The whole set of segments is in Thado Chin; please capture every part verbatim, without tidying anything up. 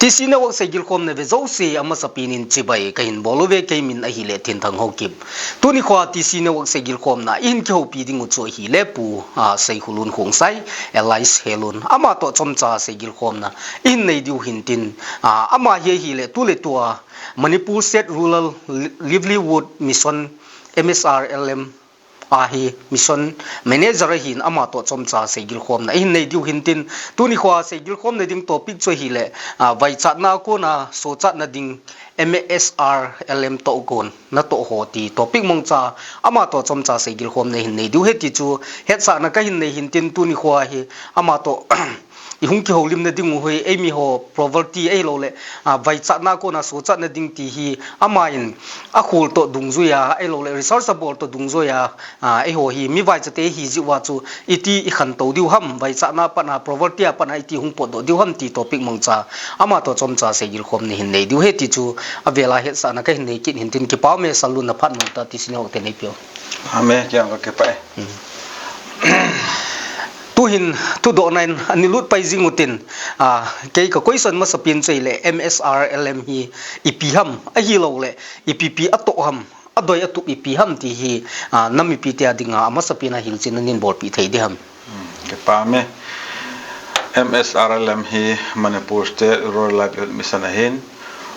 T C Network seigilkhomna ve jouse amasapin chibai kahin bol uve, keimin ahile Thinthang Haokip. Tuni khoa T C Network seigilkhomna ihin kihoupi ding u chu ahile Pu, a, Seikhulun Khongsai, alias Helun. Amatoh chomcha seigilkhomna ihin nei diu hintin, a, ama hi ahile tuletua Manipur State Rural Li-, Livelihood Mission, M S R L M, ahi mission manager ahin amatoh chomcha seigilkhomna ihin nei diu hintin, tuni khoa seigilkhomna ding topic chu ahile, a, vaichatna kona sochatna ding M S R L M toh kon natoh ho ti topic mongcha amatoh chomcha seigilkhomna ihin nei diu ahi ti chu hetsahna kahin nei hintin, tuni khoa hi amatoh ihung kihoulimna ding u hi eimi ho poverty ahilouleh, a, vaichatna kona sochatna ding ti hi amain akhol toh dungjuia ahilouleh research abol toh dungjuia, a, eiho hi mi vaichate ihi jeh uva chu iti ikhantou diu ham, vaichatna patna poverty a patna iti hung potdoh diu ham ti topic mongcha amatoh chomcha seigilkhomna ihin nei diu ahi ti chu avela hetsahna kahin nei kit hintin, kipa ume Sallun, na phat mongta T C Network te neipiu. Ame, kiang ka kipah e. Hmm. Tuhin thudohna in ani lut pai jing utin, a, kei ka question masapin chu ahile M S R L M hi ipi ham ahilouleh ipi pi atoh ham, adoi atup ipi ham ti hi, a, nam mipite a dinga amasapin a hilchetna neihin bolpeh thei ding ham. Hmm, kipa ume. M S R L M hi Manipur State Rural Livelihood Mission ahin,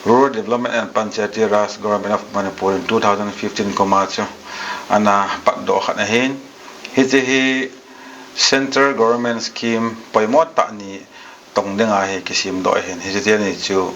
Rural Development and Panchayati Raj Government of Manipur in two thousand fifteen kum a chu ana patdoh khat ahin. Hiche hi Central Government scheme poimo tah ni tong dinga hi kisemdoh ahin. Hiche teni chu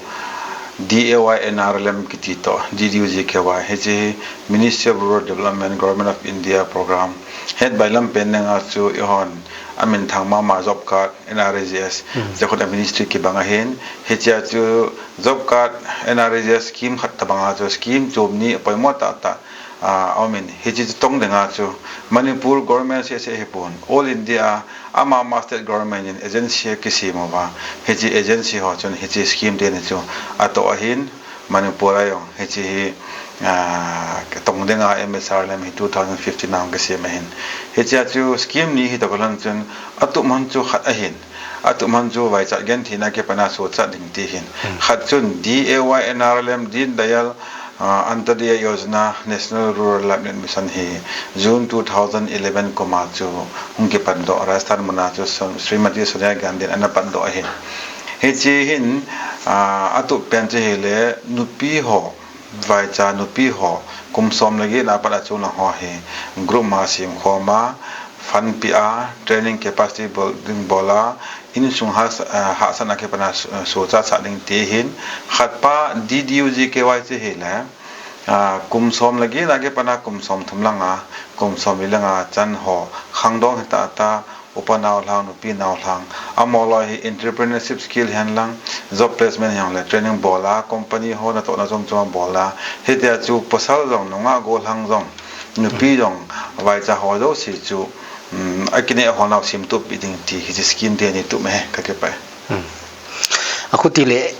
D A Y N R L M kiti toh, D D U G K Y. Hiche hi Ministry of Rural Development, Government of India program. Hetbailam pen dinga chu eihon aminthang mama job card, N R E G S. Hmm. Hiche khu a ministry kibang ahin. Hichea chu job card, N R E G S scheme khat tobanga chu scheme chom ni poimo tah tah, a, aumin. Hiche chu tong dinga chu Manipur government seh seh hipon, All India a ama ama state government in agency akisem uva, hiche agency ho chun hiche scheme teni chu atoh ahin, Manipur a jong hiche hi, a, tong dinga M S R L M hi two thousand fifteen a hung kisem ahin. Hichea chu scheme ni hi tobang chun atup man chu khat ahin. Atup man chu vaichat gentheina kipana sochat ding ti ahin. Hmm. Khat chun D A Y N R L M, Deen Dayal, a, Antyodaya Yojana, National Rural Livelihood Mission hi June two thousand eleven kum a chu hung kipatdoh, Rajasthan muna chu Son-, Srimati Sonia Gandhi in ana patdoh ahin. Hiche hin, a, atup pen chu ahile nupi ho, vaicha nupi ho, kum som le get a pat a chunglang ho hi group ma semkhom a, fund pea, training capacity building bol a, insung hahsa-, eh, hahsatna kipana su-, eh, sochat sah ding ti ahin. Khatpa D D U G K Y chu ahile, ah, kum som le get a kipana kum som thum langa, kum som li langa chan ho, khangdong hita ta, upa naolhang, nupi naolhang, amaho loi hi entrepreneurship skill hihen lang, job placement hihen lang le training bol a, company ho natohna chom chom a bol a, hitia chu pasal jong, nungah gollhang jong, nupi jong, vaicha ho jouse chu, um, akineh ho nau semtup pi ding ti hiche scheme teni tup ahi, ka kipah e. Hmm. Akhuti le,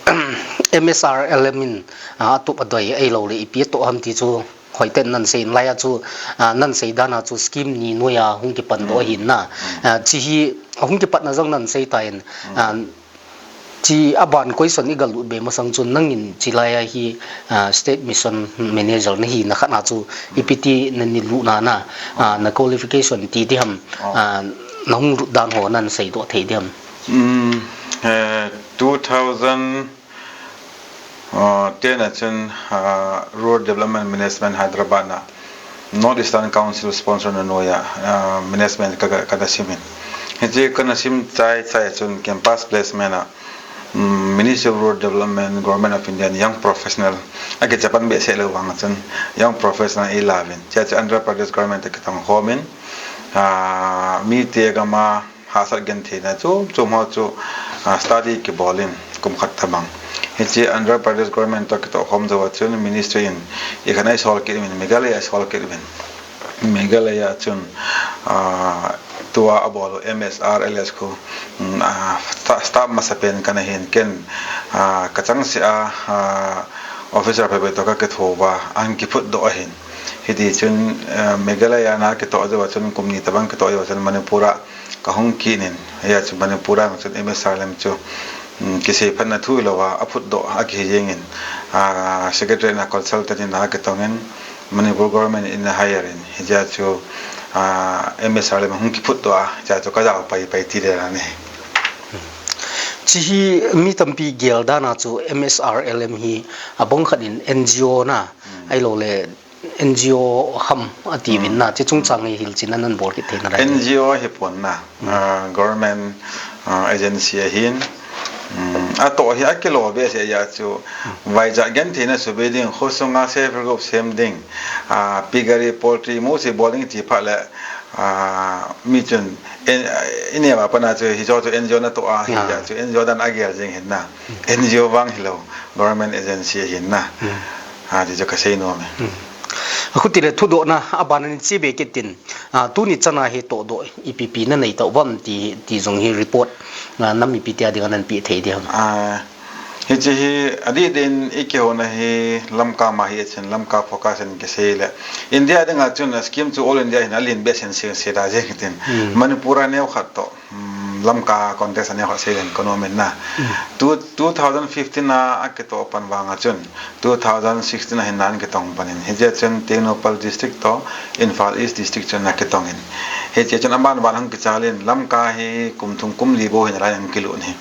M S R L M in, a, atup adoi ahilou le ipi atoh ham ti chu, hoiten nan sei in, laia chu, a, nan sei dan a chu scheme ni noiya hung kipan doh ahin na. A, hiche hi, a hung kipatna jong nan sei tan, a, hiche aban question iga lut be masang chun nangin hiche laia hi, a, State Mission Manager nahi na khat na chu ipi ti nani lutna na, a, na qualification ti diham, a, nahung lut dan ho nan seidoh thei diham. Um, eh, two thousand, Uh, ten a chun, uh, Rural Development Management Hyderabad na North Eastern Council sponsor na noiya, uh, management ka, ka, kana sim in. Hiche kana sim chai chai a chun campus placement a, um, Ministry of Rural Development, Government of India in young professional, akichapan behseh lou vang a chun young professional eilauvin. Hiche chu Andhra Pradesh government toh kitong khom in, uh, mite gam a, hahsat gentheina chom chom ho chu, ah, study kibol in kum khat tobang. Hiche Andhra Pradesh government toh kitoh khom jou a chun ministry in ikhat a isol kit uvin, Meghalaya isol kit uvin. Meghalaya chun, ah, tua abol u M S R L S khu, mm, ah, sta-, staff masapen kana hin ken, ah, kachangseh a, ah, officer phabep toh kakitho uva, ahin kiphutdoh ahin. Hiti chun, ah, Meghalaya na kitoh jou a chun kum ni tobang kitoh jou a chun Manipur a kahung kit in, hia chu Manipur a chun M S R L M chu, um, kisei phatna thu lou a, aphutdoh a kihi jeng in, ah, secretary na consultant in a kitong in, Manipur government in a hire in, hijeh chun, ah, M S R L M hung kiphutdoh a, hijeh chun kajao pai pai ti le na ni. Chi hi mi tampi gel dan a chu M S R L M hi abang khat in N G O na, hmm, ahilou le N G O ham ati vin na, hmm, chi chungchang hi hilchetna nan bol kit thei na lai. N G O hi pon na, hmm, ah, government, ah, agency ahin, hmm, atoh hi akilo behseh a chu, hmm, vaicha genthei na subei ding, khosunga self help group sem ding, ah, piggery, poultry, musi bol ding ti phat le, ah, mi chun, en, in eva pana chu, hicho chu N G O natoh a, hi, ah, ja chu N G O dan agel jeng hin na. N G O vang hilou, government agency ahin na. Hmm. Ah, ti chu kasei nom e. Hmm. Akhuti le thudohna, aban in chi be kit in, ah, tuni chan a hi tohdoh ipi pi nanei tauvam ti, ti jong hi report, ah, nam mipi te a dinga nanpeh thei diam? Ah, hiche hi, adih din ikihouna hi Lamka ma hi ahin, Lamka focus in kisei le. India dinga chun a scheme chu all India hin alen behseh seh seh da jeng tin. Hmm. Manipur a neo khat toh. Hmm, Lamka context a neo khat sei len konom in na. Hmm. Two, two thousand fifteen a akitoh pan vang a chun, two thousand sixteen a hin nan kitong pan in. Hijeh chun Tengnoupal district toh, Imphal East district chun akitong in. Hijeh chun aban ban hung kichal in, Lamka hi kum thum kum li bou hin alai hung kilut in.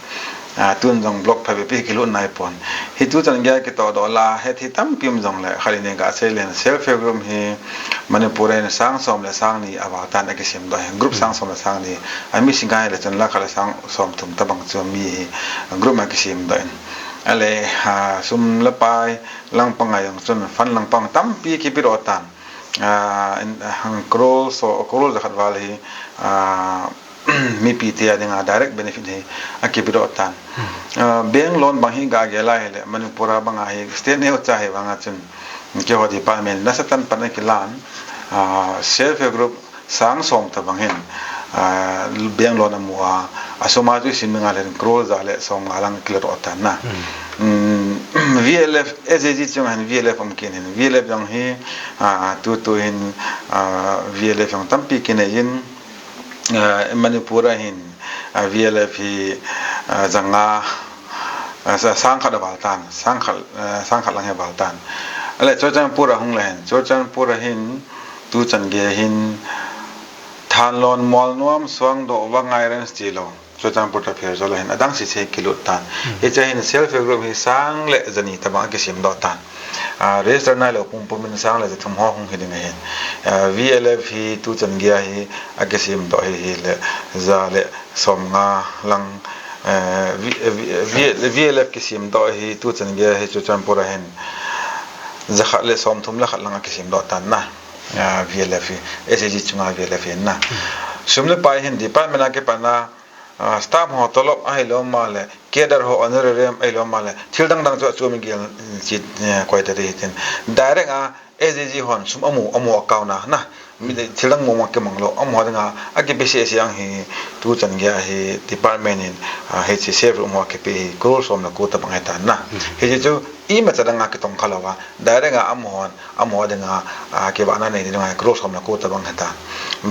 Ah, tun jong block phabep hi kilut nai pon. Hi tuchan gei a kitohdoh la, hethem tampi um jong le, khat in gasei len, self help group hi Manipur a hin sang som le sang ni a val tan akisem doh in, group, hmm, sang som le sang ni, ami single le chun lakh khat le sang som thum tabang chu mi hi group a kisem doh in. Ale, ah, sum le pai, lang pang a jong chun, fund lang pang tampi kipe doh tan. Ah, in, ah, crore so, crore jakhat val hi, ah, mipi te a dinga direct benefit hi akipe doh tan. Hmm. Ah, bank loan bang hi gagel a hile, Manipur a bang a hi, state neocha hi vang a chun, keiho department nasatah in pan akilan, ah, self help group sang som tabang hin, ah, bank loan amu a, asum a chu isim ding a le crore ja le som nga lang kila doh tan na. Hmm. Hmm, V L F, S H G chunga hin V L F um kit in, V L F jong hi, ah, tutu hin, ah, V L F jong tampi kinei in, ah, Manipur a hin, ah, V L F hi, ah, janga, ah, sa-, sang khat a val tan, sang khat, ah, sang khat lang hi val tan. Ale Churachandpur a hung le hin, Churachandpur a hin, tuchan gei a hin, Thanlon, Mualnuam, Suangdoh, Vangai Range tilou. Churachandpur toh pherjo le hin, adang sese kilut tan. Hmm. Hiche a hin self help group hi sang le jani tabang akisem doh tan. Ah, register nailou pumpum in sang le jathum ho hung hi ding ahin. Ah, V L F hi tuchan gei a hi akisem doh hi, hi le ja le som nga lang, eh, V-, V-, V-, V L F kisem doh hi tuchan gei a hi Churachandpur a hin jakhat le som thum le khat lang akisem doh tan na. Ah, V L F hi, S H G chunga V L F hi na. Hmm. Sum le pai hin department a kipat na, ah, staff ho tolop ahilou ma le, cadre ho honorarium ahilou ma le, thil dang dang chu achu mi gel chi, eh, koi ta ding hitin. Direct a S H G hon sum amu, amu account a na. Mi le thil dang mong mong kimang lou, amaho dinga akipe sese ang hi, tuchan gei a hi department in, ah, hiche self help group ho kipe hi, crore som le ko tabang hi tan na. Hmm. Hiche chu imacha dang a kitong kha lou va, direct a amahon, amaho dinga, ah, kivahna nei ding a crore som le ko tabang hi tan.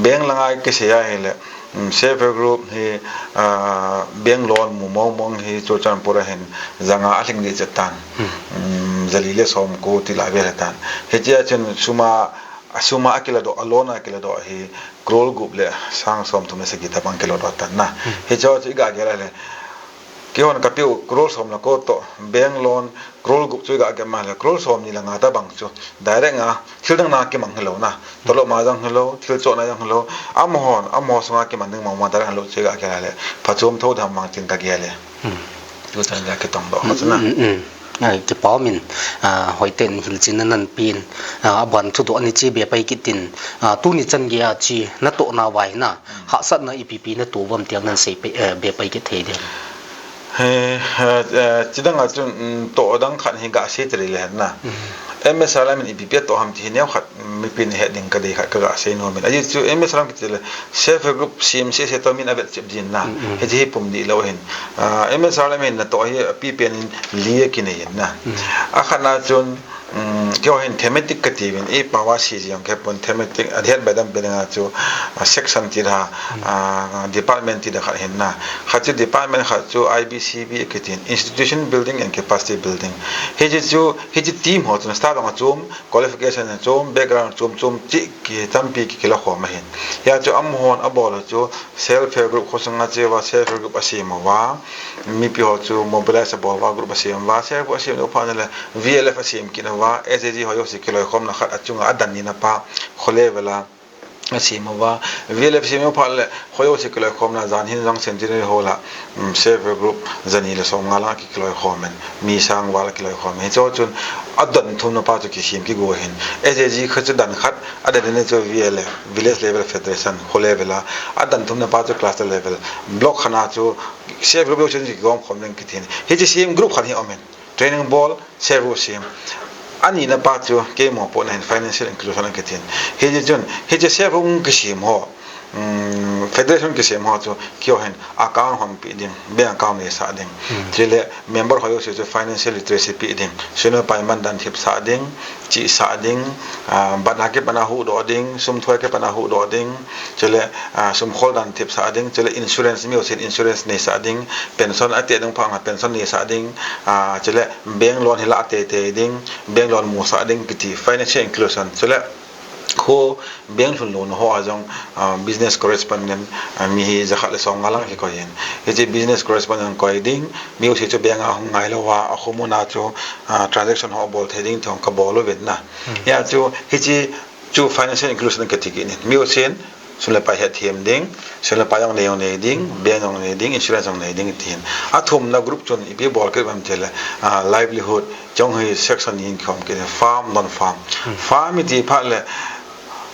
Bank lang a kisei a hile, um, self help group hi, ah, bank loan mu mong mong hi Churachandpur a hin janga alhing ding chet tan. Hmm. Um, jali le som ko ti la vel hi tan. Hiche a chun sum a, a sum a akila doh, a loan a kila doh hi crore gup le sang som thum le sagi tabang kila doh tan na. Hmm. Hiche chu iga gel a le, keihon kapeh u crore som le ko toh, bank loan crore gup chu iga gel ma le, crore som ni le nga tabang chu direct a thil dang na kimang hilou na. Tolop ma jong hilou, thil chohna jong hilou, amahon, amaho sunga kimang ding mong mong direct hilou chu iga gel a le, phachom tho dam mang tin kagel e. Hmm. Tuchan gei a kitong doh kha chu na. Hmm, hmm, hmm. Ai, kipa um in, ah, hoiten hilchetna nanpeh in, ah, aban thudoh a nache be pai kit in, ah, tuni chan gei a chi natohna uva hi na, hahsatna ipi pi nato uvam ti jong nan sei pai, eh, be pai kit thei diam? He, eh, eh, chidang a chun, mm, toh dang khat hi gasei tari le hen na. Mm. M S R L M in ipi pi atoh ham ti hi neo khat, mm, mipi in ahet ding kadei khat kagasei nom in. Ajeh chu M S R L M kiti le self help group sem sese toh min avet chep jin na. Mm, mm. Hiche hi pum dih lou hin. Ah, M S R L M in natoh hi api pen in li akinei in na. Mm. Akhat na chun, Um, keiho hin thematic kati uvin, i pao a si jong kei pon thematic, a dihet bai dam pen nga chu, a section ti da, a department ti da khat hin na. Khat chu department khat chu I B C B kiti in, institution building and capacity building. Hichi chu, hichi team ho chun staff ang a chom, qualification a chom, background chom chom chi ki tampi ki kila khom ahin. Hia chu amahon abol chu self help group khosung a cheva self help group asem uva. Mipi ho chu mobilize abol uva group asem uva. Self help group asem u phat le V L F asem kit uva. S H G ho jouse kiloikhomna khat achunga adan nina pa kho level a asem uva. V L F asem u phat le ho jouse kiloikhomna jan hin jong Centenary Hall a, um, self help group jani le som nga lang kiloikhom in. Mi sang val kiloikhom in. Hicho chun adan thumna pa chu kisem kigo hin. S H G khat chu dan khat, adan ni chu V L F, Village Level Federation, kho level a. Adan thumna pa chu cluster level. Block khat a chu self help group chu kigom khom ding kiti in. Hichi sem group khat hi um in. Training bol, self group sem. Anina pa chu keima pon a hin financial inclusion kiti in. Hichi chun, hichi self group kisem ho. Um, federation kisem ho chu keiho hin account hon pe ding, bank account nei sah ding. Chule member ho jouse chu financial literacy pe ding. Sum le pai man dan thip sah ding, chi sah ding, ah, bat na kipat a huhdoh ding, sum thoi kipat a huhdoh ding, chule, ah, sum khol dan thip sah ding, chule insurance mi jousen insurance nei sah ding, pension ati ding phat a pension nei sah ding, ah, chule bank loan hi la teitei ding, bank loan mu sah ding kiti financial inclusion, chule kho bank lhun louna ho a jong, ah, business correspondent, ah, mi hi jakhat le som nga lang kikoi in. Hichi business correspondent koi ding, mi jouse chu bank a hung ngai louva, akho mun a chu, ah, transaction ho bol thei ding ti ho kabol uvin na. Hia chu, hichi chu financial inclusion kati kit in. Mi jousen sum le pai hethem ding, sum le pai jong nei jong nei ding, bank jong nei ding, insurance jong nei ding ti hin. Athumna group chun ipi bol kit uvem ti le, ah, livelihood, chong hi section ni in kikhom kit in, farm, non farm. Farm iti phat le,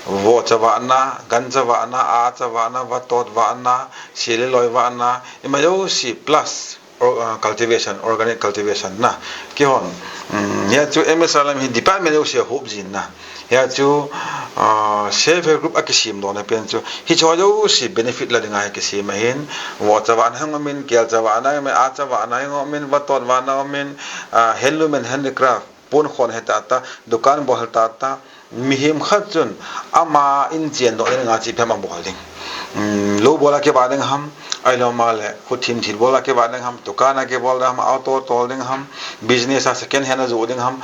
vohcha vahna, gancha vahna, acha vahna, vatot vahna, sele loi vahna, ima jouse plus or, uh, cultivation, organic cultivation na. Keihon, um, hia chu M S R M hi department jouse a hop jin na. Hia chu, uh, self help group akisem dohna pen chu. Hicho jouse benefit la dinga kisem ahin. Vohcha vahna hung um in, kelcha vahna hung um in, acha vahna hung um in, vatot vahna um in, uh, handloom and handicraft. Pon khon hi tata, dukan bol hi tata, mihem khat chun ama in chen doh ding a chi phem a bol ding. Um, lou bol a kivah ding ham, ahilou ma le, khut thim thil bol a kivah ding ham, dukan a kibol ding ham, auto tol ding ham, business a second hand a joh ding ham,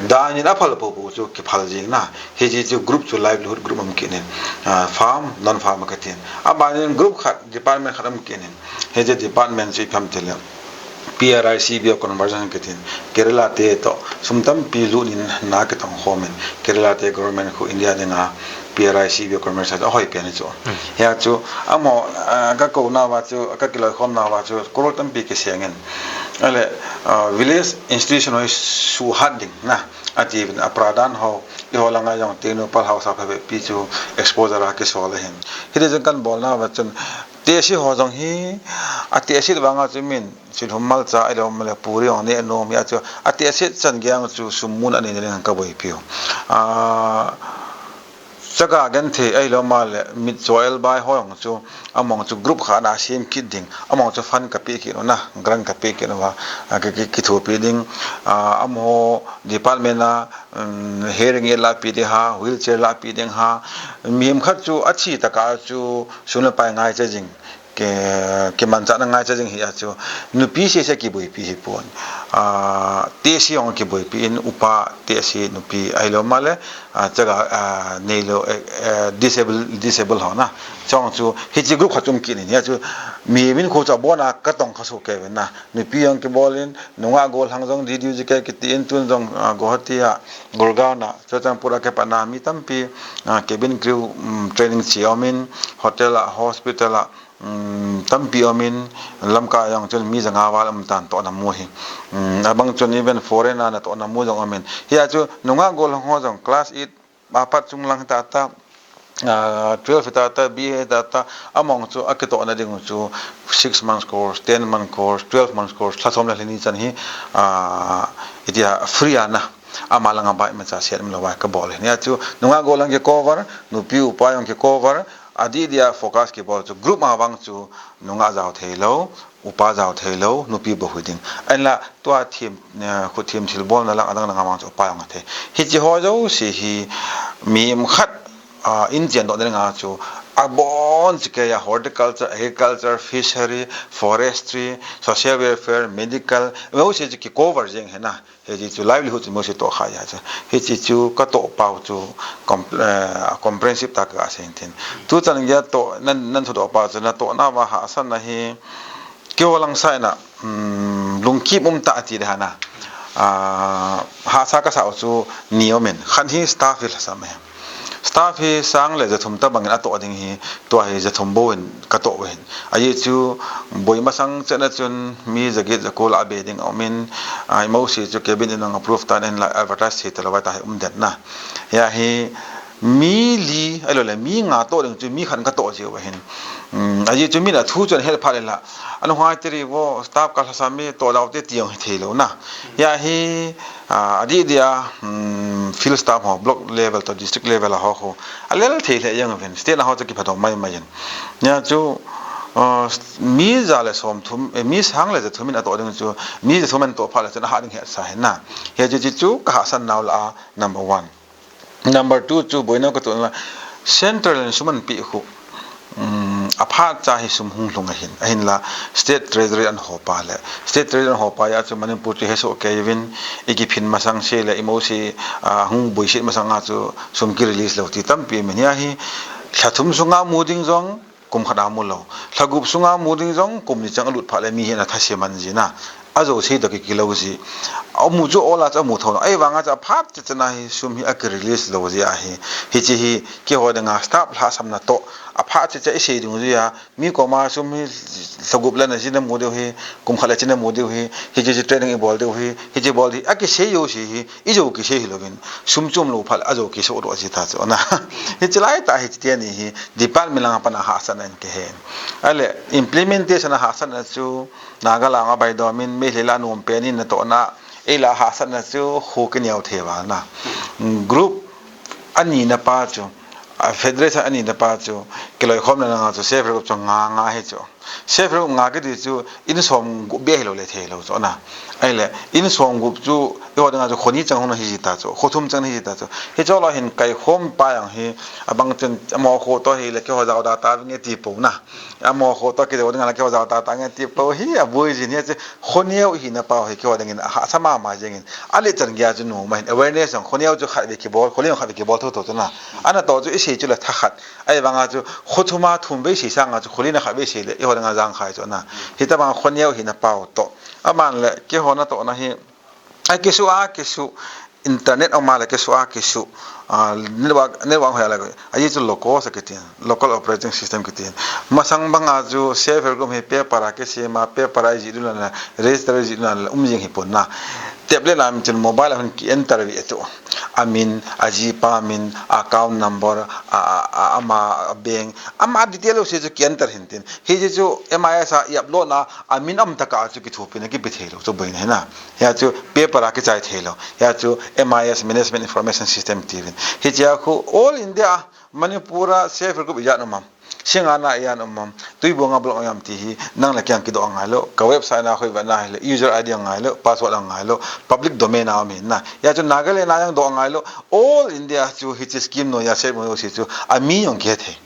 dan in aphal popo chu kiphal jing na, hichi chu group chu livelihood group um kit in, ah, farm, non farm kati in. Aban in group khat, department khat um kit in, hichi department chu ipi ham ti le. P R I C B O conversion kiti in, Kerala te toh, sum tampi lut in na kitong khom in, Kerala te government khu India dinga P R I C B O conversion ahoi pen chu. Hia chu, amaho, ah, kakou nauva chu, kakiloikhom nauva chu, crore tampi kiseng in. Ale, ah, village institution hoi suhat ding na, ati uvin a pradhan ho, eiho langa jong Tengnoupal Haosa phabep pi chu exposure a kisol ahin. Hiti jong kabolna uva chun, tehsi ho jong hi, atehsi vanga chu min, Silhum malcha, ahilou ma le puri jong neh nom hia chu. Atehse chan gei chu sum mun anei ding kaboipiu. Ah, chaga genthei, ahilou ma le mitcho elbai ho jong chu, amahon chu group khat ana sem kit ding. Amahon chu fund kapeh kit u na, grant kapeh kit u va, ah, ki, ki, kithopi ding. Ah, amaho department a, um, hearing aid la pe ding ham, wheelchair la pe ding ham. Mihem khat chu athi tah a chu sum le pai ngaicha jing. Ki, kimanchahna ngaicha jing hia chu, nupi sese kiboipi hipon. Ah, tehsi jong kiboipi in, upa, tehsi, nupi, ahilou ma le, ah, chaga, ah, neilou, eh, eh, disable, disable ho na. Chong chu, hichi group khat chu um kit in, hia chu, mihem in khu chu abona katong kha soh kei uvin na. Nupi jong kibol in, nungah gollhang jong D D U G K kiti in, tun jong, ah, Guwahati a, Gurgaon a, Churachandpur a kipat na, mi tampi, ah, cabin crew, um, training che um in, hotel a, hospital a, um, tampi um in, Lamka jong chun mi janga val um tan tohna mu hi. Um, abang chun even foreign a natohna mu jong um in. Hia chu nungah gollhang ho jong class eight apat chunglang tah tah, ah, twelve tah tah, B A tah tah, amahon chu akitohna ding u chu six months course, ten months course, twelve months course, lha som le lha ni chan hi, ah, itia free a na. Ama langa bai imacha set umlou vai kabol hi. Hia chu nungah gollhang kicover, nupi upa jong kicover, adih dia focus kibol chu group ma vang chu nungah jao thei lou, upa jao thei lou, nupi bou hi ding. Ahinla tua thim, eh, khut thim thil bolna lang adang dang a vang chu upa jong thei. Hichi ho jouse hi mi um khat, ah, in chen doh ding a chu abon chikei a horticulture, agriculture, fishery, forestry, social welfare, medical, jouse chu ki cover jeng ahi na. Hichi chu livelihood chu mosi toh kha ahi chu. Hichi chu ka toh pau chu com-, eh, comprehensive tah a ka sei in tin. Tu chan gei a toh, nan, nan thudoh pau chu natohna uva hahsatna hi keiho lang side a, um, lungkim um tah ati le hana. Ah, hahsa ka sau chu ni um in. Khat hi staff hi lhasam e. Staff hi sang le jathum tabang in atoh ding hi, tua hi jathum bou in ka toh u ahin. Ajeh chu boi masang chan a chun mi jaget jako la be ding a um in, ah, imosi chu cabin in jong approve tan ahinla advertise thei talou vai tah hi um den na. Hia hi mi li, ahilou le mi nga toh ding chu mi khat in ka toh jiu ahin. Um, ajeh chu mi na thu chun hel pha le la. Anu hai teri vo staff ka lhasam mi toh dau te ti jong hi thei lou na. Hia hi, ah, adih dia, um, field staff ho, block level toh district level a ho khu. A lel thei le jeng uvin, state a ho chu kipha dong mai mai in. Hia chu, ah, mi ja le som thum, eh, mi sang le jathum in atoh ding chu, mi jathum in toh pha le chun aha ding hesa ahi na. Hia chu, chu, chu ka hahsat nau lah a number one. Number two chu boina ka toh na central in sum an pe khu. Um, aphat cha hi sum hung lhung ahin. Ahinla state treasury an hopa le. State treasury an hopa a chu Manipur chu hesoh kei uvin i kiphin masang se le imosi, ah, hung boiset masang a chu sum ki release lou ti tampi um in. Hia hi lha thum sunga mu ding jong kum khat a mu lou. Lha gup sunga mu ding jong kum ni chang a lut pha le mi hi ana thase man ji na. Ajouse toh kikilou ji. Amu chu ol a chu amu thou na. Ahivang a chu aphat cha cha na hi sum hi aki release lou ji ahi. Hichi hi keiho ding a staff lhahsamna toh. Aphat cha cha i sei ding ji a. Mi koma sum hi lha gup le na ji na mu diu hi. Kum khat le chi na mu diu hi. Hichi chi training i bol diu hi. Hichi bol di. Aki sei jouse hi. I jou kisei hi louvin, sum chu um lou pha le, ajou kisoh doh ji ta chu na. Hichi lai tah hichi teni hi, department lang a pat a hahsatna in ka he. Ahile, implementation a hahsatna chu, Naga lang a baidom in, Meitei la nom pen in natohna, ei la hahsatna chu, khu kineo thei val na. Group, ani na pa chu, a federation ani na pa chu, kiloikhomna lang a chu, self help group chu nga nga hi chu. Self help group nga kiti chu in som gup beh hilou le thei lou chu na. Ahile, in som gup chu, eiho ding a chu kho ni chang hung na hi ji ta chu, kho thum chang hi ji ta chu. Hichu lou hin kaikhom pa jong hi, abang chun, amaho kho toh hile, keiho jao da ta nge ti pou na. Amaho kho toh keiho ding a la keiho jao da ta nge ti pou hi, aboi jin hi chu, kho neo hi na pa hi keiho ding in, hahsa mama jeng in. Ale chan gei a chu nu ma hin, awareness jong, kho neo chu khat ve kibol, kho neo khat ve kibol thou thou chu na. Ana toh chu i sei chu la tha khat. Ahivang a chu, kho thum a thum vei sei sang a chu, kho li na khat vei sei le, eiho ding a jang khai chu na. Hitabang kho neo hi na pau toh. Aman le, keiho natohna hi, a kisu a kisu, internet a um a le kisu a kisu, ah, network, network hoi a le, ahi chu local sa kitin, local operating system kitin. Masang bang a chu, self help group hi paper a kisem a, paper a i jih dun a le, register i jih dun a le, um jing hi pon na. Tablet a min chun mobile a hin ki enter ve chu. Amin, ajipa min, account number, a, a, a, ama bank, ama detail jouse chu ki enter hin tin. Hiche chu M I S a i upload na, amin um tah a chu kithopina kipe thei lou chu boina hi na. Hia chu paper a kichai thei lou. Hia chu M I S Management Information System tivin. Hichea khu All India a Manipur a self help group ijat um am. Singngat a ijat um am. Tuibuong a block ijat um ti hi nang le kei in kidoh angai lou. Ka website a khoivet na hile user I D angai lou, password angai lou, public domain a um hi na. Hia chu Nagaland a jong doh angai lou. All India chu hiche scheme noiya self help group jouse chu ami jong kihe thei.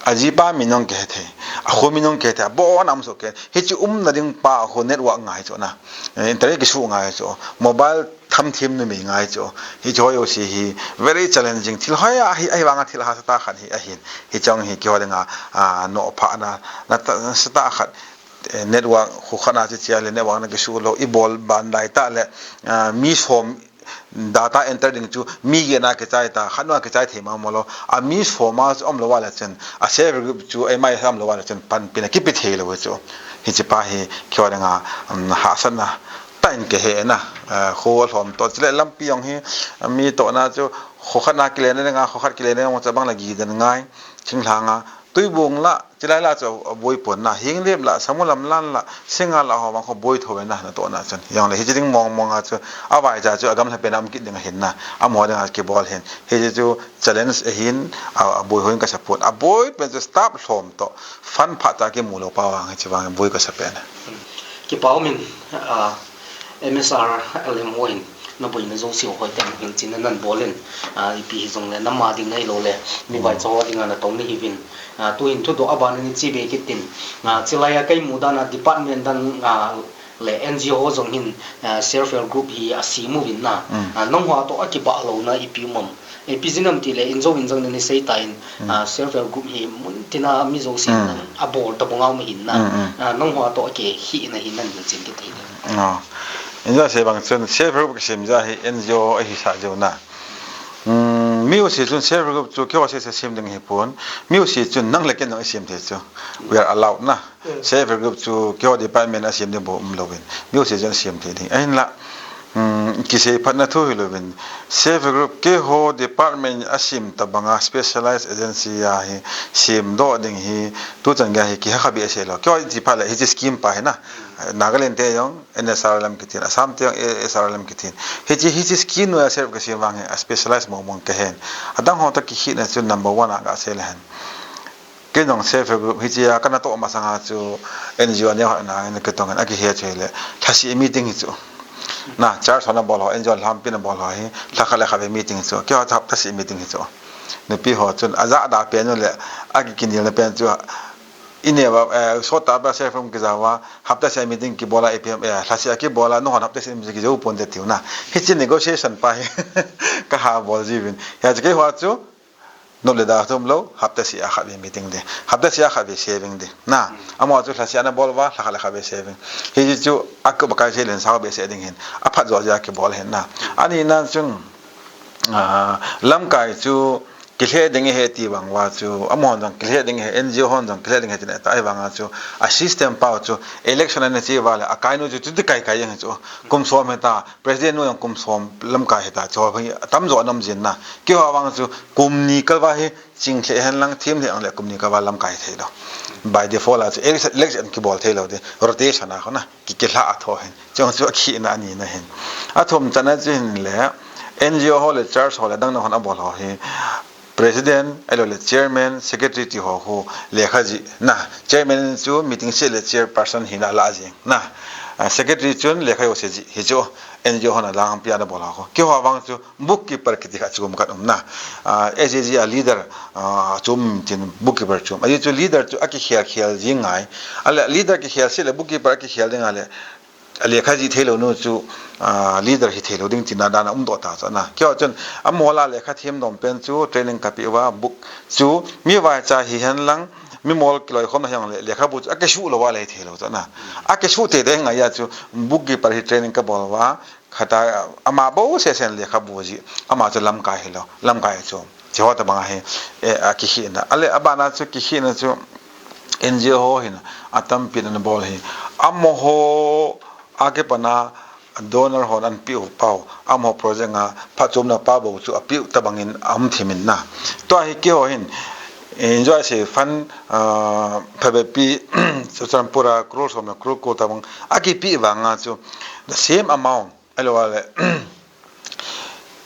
Ajipa min jong kihe thei. Akho min jong kihe thei. Abon a um soh kei. Hiche umna ding pa khu network ngai chu na. Eh, internet kisu ngai chu. Mobile tham thim numei ngai chu. Hiche ho jouse hi very challenging. Thil hoi a hi, ahivang a thil hahsa tah khat hi ahin. Hiche jong hi keiho ding a, a, nophah na, na ta, sa tah khat, eh, network khu khat na che che a le network na kisu lou. I bol ban dai tah le, a, mi som data enter ding chu mi get na kichai ta, khat na kichai thei ma mo lou. Ami som a chu um lou a le chun, a self help group chu M I S a um lou a le chun panpina kipe thei lou chu. Hiche pa hi keiho ding a, um, hahsatna tah in ka he na, eh, kho lhom toh chule lampi jong hi, mi tohna chu kho khat na kile na ding a, kho khat kile na ding a, chabang le gi den ngai, thinglhang a, Tuibong la, chilai la chu aboi pon na, Henglep la, Samulam lan la, Singa la ho vang kho boi tho ve na, natoh na chun. Jong le, hichi ding mong mong a chu, avaicha chu, agam lha pen a um kit ding ahin na, amaho ding a kibol hin. Hichi chu challenge ahin, a, aboi ho in ka support. Aboi pen chu staff lhom toh, fund phat a kimu lou pa vang, hichi vang boi ka sa pen. Kipa umin, ah, M S R L M ho hin, naboina jouse ho hoitah in hilchetna nabol in, ah, ipi hijongle, nama ding ahilou le, mi vaicha ho dinga natong nahiuvin, ah, tuhin thudoh abana nache be kit in, ah, chulai a kei mu dan a department dang, ah, le N G O ho jong hin, ah, self help group hi asem uvin na, ah, nangho toh akibah louna ipi um am? Ipi jeh ham tile, in jong in jong nani sei tan, ah, self help group hi mun tina mi jousen abol tabang a um ahin na. Ah, nangho toh akihina hin nahil chen kit thei dem? Ah. In jong sei bang chun self help group kisem jeh hi N G O ahi sa jeh u na. Hmm, mi jouse chun self help group chu keiho sese sem ding ahipon. Mi jouse chun nang le kei in jong isem thei chu. We are allowed na. Self help group chu keiho department a sem ding bou um louvin, mi jouse chun sem thei ding. Ahinla, um, kisei phatna thu hilouvin, self help group keiho department a sem tabang a specialized agency a hi sem doh ding hi, tuchan gei hi kiha kha behseh lou. Keiho ichi phat le hichi scheme pa hi na, Nagaland te jong N S R L M kitin, Assam te jong A S R L M kitin. Hichi, hichi scheme noiya self help kisem vang hi a specialized mong mong kahin. Adang ho toh kihina chu number one a kasei le hen. Kei jong self help group hichea kanatoh masanga chu N G O neo khat na, na kitong in akihe chu hile, lhasih meeting hi chu. Na, church ho nabol ho, N G O lhampi nabol ho hi, lha khat le khat vei meeting hi chu. Keiho chu hapta seh meeting hi chu. Nupi ho chun, ajah da pen u le, akikinelna pen chu, ineo va, eh, sot tah ba self help group kija uva, hapta seh meeting kibol a, A P M, eh, lhasih a kibol a, nahon hapta seh meeting kijou ponte tiu na. Hichi negotiation pa hi, kaha bol jiuvin. Hiche keiho chu, Nop le da thum lou, hapta seh a khat vei meeting ding. Hapta seh a khat vei saving ding. Na, amaho chu lhasih a nabol uva, lha khat le khat vei saving. Hichu, a ku ba kai se len sao behseh ding hin. Aphat jo jeh a kibol hin na. Ani na chun, ah, lamkai chu, kilheh ding ahi ti vang uva chu, amahon jong kilheh ding ahi, N G O hon jong kilheh ding ahi tin ta ahivang a chu, a system pau chu, election ana che uva le, akai nu chu, chuti kai kai jeng chu, kum som hita, President nu jong kum som lamkai hita, chu hi atamjo ana um jin na. Keiho vang chu kum ni kal uva hi ching lheh hen lang, them lheh ang le kum ni kal uva lamkai thei lou. By default a chu election, election kibol thei lou ding, rotation a kho na, ki, kilha a tho hen. Chong chu akihina ani na hen. Athum chana chu hin le, N G O ho le church ho le dang na hon abol ho hi, President, ahilou le Chairman, Secretary ti ho khu lekha jih na. Chairman chu meeting seh le chairperson hina ala jing na. Ah, Secretary chun lekha jouse jih hi chu N G O hon alangpi a nabol ho khu. Keiho vang chu bookkeeper kiti kha chu um khat um na. Ah, S G G a leader, ah, chu um tin bookkeeper chu um. Ahi chu leader chu akikhel khel jing ngai. Ale leader kikhel seh le bookkeeper akikhel ding ale. A lekha jih thei lou nu chu, ah, leader hi thei lou ding tina dan a um doh ta chu na. Keiho chun amaho lah a lekha them dom pen chu training ka pe uva book chu mi vaicha hihen lang mi mol kiloi khom na hiang le lekhabu chu akisuh lou uva le thei lou chu na. Akisuh thei ding ngai a chu bookkeeper hi training ka bol uva khata ama bou sesen lekhabu jih ama chu lamkai hi lou, lamkai chu. Chu ho tabang a hi, eh, akihina. Ale, abana chu kihina chu N G O ho hin atampi ana bol hi. Amaho a kipana donor hon ana peh u pau. Amaho project a phatchomna pa bou chu apeh u tabang in aum thim in na. Tua hi keiho hin, eh, N G O se fund, ah, phabep pi, Churachandpur a crore som le crore ko tabang akipeh vang a chu the same amount. Ahilou le,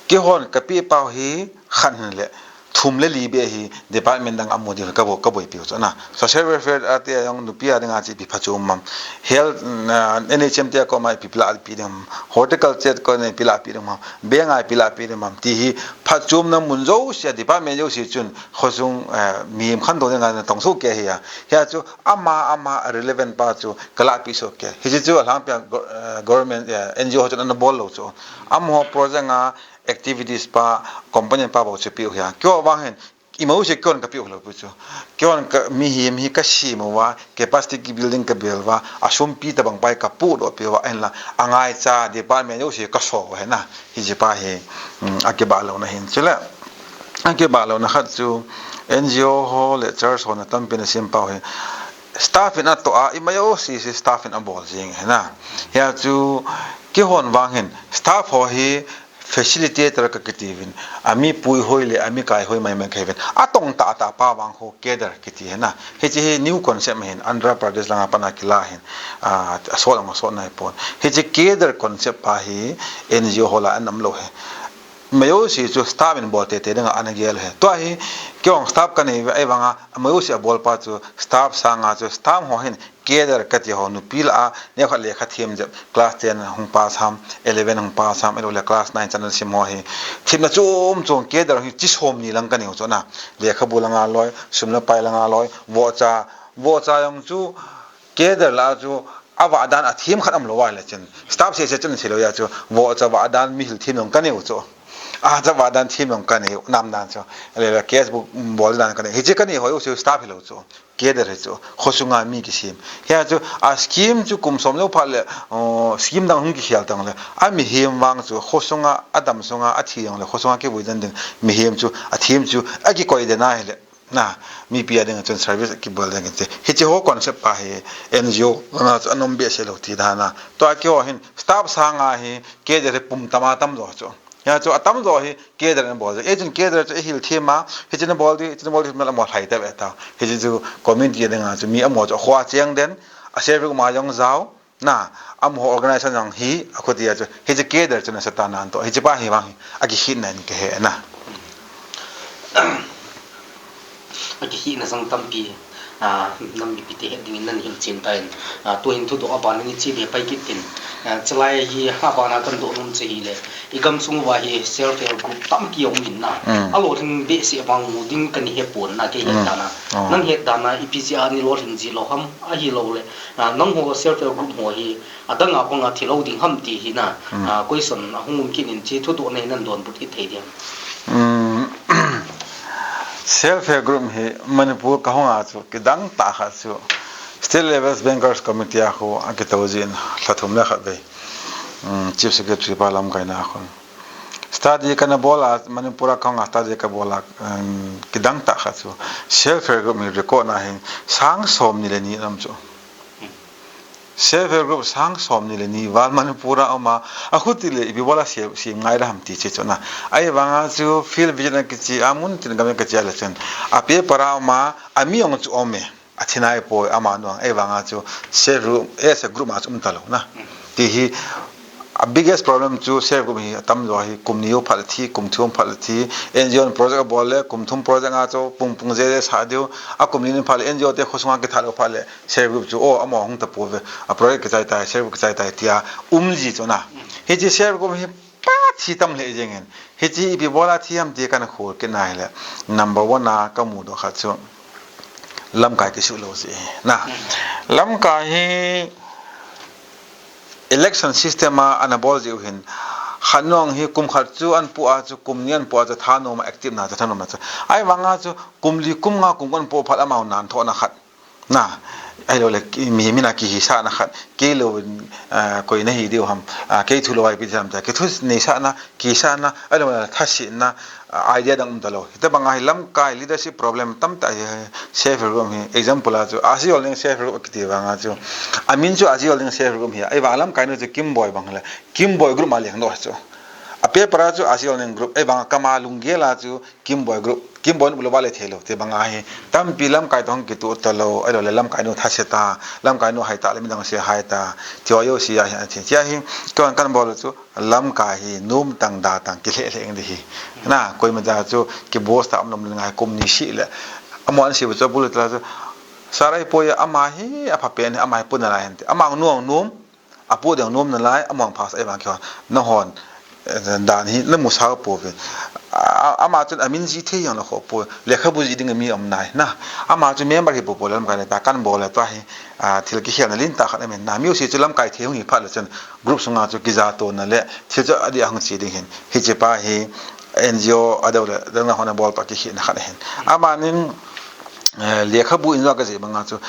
keihon kapeh pau hi khat hin le thum le li beh hi department dang a mu diu ka bo, ka boipiu chu na. Social welfare a te a jong nupi a dinga chu ipi phatchom um am. Health, ah, N H M te a koma ipi lah peh ding am. Horticulture koma ipi lah peh ding am. Bank a ipi lah peh ding am. Ti hi phatchomna mun jouse a department jouse chun khosung, eh, mihem khantou dinga natong soh kei ahi a. Hia chu ama, ama relevant pa chu ka lahpeh soh kei. Hiche chu alhangpi a go-, eh, government, eh, N G O ho chun ana bol lou chu. Amaho project a activities pa, component pa bou chu peh u ahi a. Keiho vang hin, ima u se keihon kapeh u lou pi chu. Keihon ka, mihem hi kasem uva, capacity building kabol uva, asumpi tabang pa hi kapohdoh peh uva, ahinla, angaicha department jouse kaso uva ahi na. Hiche pa hi, um, akibah louna hin. Chule, akibah louna khat chu N G O ho le church hon atampi ana sem pau hi staff in atoh a, ima jouse se staff in abol jing ahi na. Hia chu keihon vang hin staff ho hi facilitator ka kiti uvin, ami puihoi le ami kaihoi maimai kahi uvin. Atong tahtah pa vang ho cadre kiti ahi na. Hiche hi new concept ahin, Andhra Pradesh langa pat a kila ahin, a, asot ang asot nai pon. Hiche cadre concept pa hi N G O ho lah a ana um lou ahi. Majouse chu staff in bol teitei dinga ana gel ahi. Tua hi, kei jong staff kanei uve, ahivanga, majouse abol pa chu staff sanga chu staff ho hin cadre kati ho, nupi lah a, neokhat lekha them jep, class ten hung pass ham, eleven hung pass ham, ahilou le class nine chan ana sim ho hi. Themna chom chom cadre hi chi som ni lang kanei u chu na. Lekhabu langa loi, sum le pai langa loi, vohcha, vohcha jong chu cadre lah a chu avah dan a them khat aum lou va le chun. Staff seh seh chun sei lou a chu, vohcha vah dan mihil them jong kanei u chu. Acha vah dan them jong kanei u, nam dan chu. Le, le, case book bol dan kanei. Hiche kanei ho jouse staff hilou chu. Cadre hi chu, khosunga mi kisem. Hia chu, a scheme chu kum som jou phat le, uh, scheme dang hung kikhel tang le, a mihem vang chu, khosunga, a dam sunga, a thi jong le, khosunga kivui den ding, mihem chu, a them chu, akikoi den ahile, na, mipi a ding chun service kibol den kiti. Hiche ho concept pa hi, N G O, na chu, anom behseh lou ti dan a. Tua keiho hin, staff sanga hi, cadre hi pum tam a tam jo chu. Hia chu atam jo hi cadre ana bol je. Ei chun cadre chu eihil them a, hiche nabol di, hiche nabol di, amaho lhai ta ve ta. Hiche chu community a dinga chu mi amaho chu akhoh a cheng den, a self group ma jong jao, na, amaho organization jong hi, akhuti a chu, hiche cadre chu nasa ta nan toh, hiche pa hi vang hi, akikhetna in kahe na. Akikhetna jong tampi, a, nam mipite het dingin nahin hilchen tan, a, tuhin thudoh a ban nahin che be pai kit tin, a, chulai hi a ban a kahin doh nom chu hile, i gamsung uva hi self help group tampi aum in na. Mm. Alolhing behseh vang mu ding kahin he pon na, kei het dan a. Oh. Nang het dan a ipi jeh a nei lolhing ji lou ham, ahilou le, a, nangho self help group ho hi adang a pang a thi lou ding ham ti hi na, mm, a, question ahung um kit in, hiche thudoh nei nan donbut kit thei diam? Mm, self help group hi Manipur kahung a chu kidang tah khat chu State Level Bankers Committee a khu akitou jin lha thum le khat vei. Mm, Chief Secretary pa lamkaina a khun. Study kana bol a, Manipur a kahung a study kabol a, um, kidang tah khat chu self help group hi record na hin sang som ni le ni aum chu. Self help group sang som ni le ni val Manipur a um a, akhuti le ipi bol a sem, sem ngai la ham ti che chu na. Ahivanga chu field visit na kiche a, mun tin gam kiche a le chun. A paper a um a, ami jong chu um e. Athi nai poi, amanu jong. Ahivanga chu self group, as a group ma chu um ta lou na. Ti hi, a biggest problem chu self group hi atam jo hi kum ni jou phat le thi, kum thum phat le thi, N G O in project abol le, kum thum project a chu pung pung je je sa diu, a kum ni ni phat le N G O te khosunga kitha lou phat le, self group chu, oh, amaho hung ta pouve, a project kichai tai, self group kichai tai, tia um ji chu na. Hiche self group hi pa thi tam lheh jeng in. Hiche ipi bol a thi ham ti kana khol kit na hile. Number one a kamu doh khat chu lamkai kisuh lou jeh na. Lamkai hi election system a ana bol jeh u hin. Khat nung hi kum khat chu ahin pu a chu, kum ni ahin pu a chu thanom a active na chu, thanom na chu. Ahivanga chu kum li, kum nga, kum khat ahin pu phat amaho nan thoh na khat. Na, ahilou le, ki-, mi, mi na kihisah na khat, kei lou, ah, koi nahi diu ham, ah, kei thu lou a ipi ham tia, kithuneisah na, kihisah na, ahilou le, thase na, ah, idea dang um ta lou. Hitabang a hi lamkai leadership problem tamtah hi, self help group hi, example a chu, Aji Oleng self help group kiti vang a chu, amin chu Aji Oleng self help group hi, ahivang lamkai nu chu Kimboi bang le, Kimboi group ma leng doh chu. A paper a chu Aji Oleng group, ahivang a kama lunggel a chu, Kimboi group, Kimboi in pu lou va le thei lou, ti bang a hi, tampi lamkai toh hung kitoh ta lou, ahilou le lamkai nu thase ta, lamkai nu hai ta le midang se hai ta, ti ho jouse a hi, athi, tia hi, keiman kana bol chu, lamkai hi, nom tang da tang, kilheh lheh ing di hi. Na, koima ja chu, ki boss ta um nom le ngai, kum ni seh le, amaho an sei bu chu, bu le ta chu, Sir, ahipoi, ama hi, apha pen hi, ama hi pu nalai hen ti, ama nu nom, apu ding nom nalai, amang phas ai vang keiho. Nahon, eh, dan hi, namu sao pouve. A, a, ama chun amin jih thei jong nakhoh poi. Lekhabu jih ding mi um nai. Na, ama chu member hi pou poi lamkai le ta kana bol le tua hi, a, thil kikhelna lentah khat aum in. Na, music chu lamkai thei hung hi phat le chun group sunga chu kijatona le thil chu adih a hung che ding hin. Hiche pa hi N G O a deu le, dang nahon abol pa kikhelna khat ahin. Amanin, eh, lekhabu in jong kajih banga chu.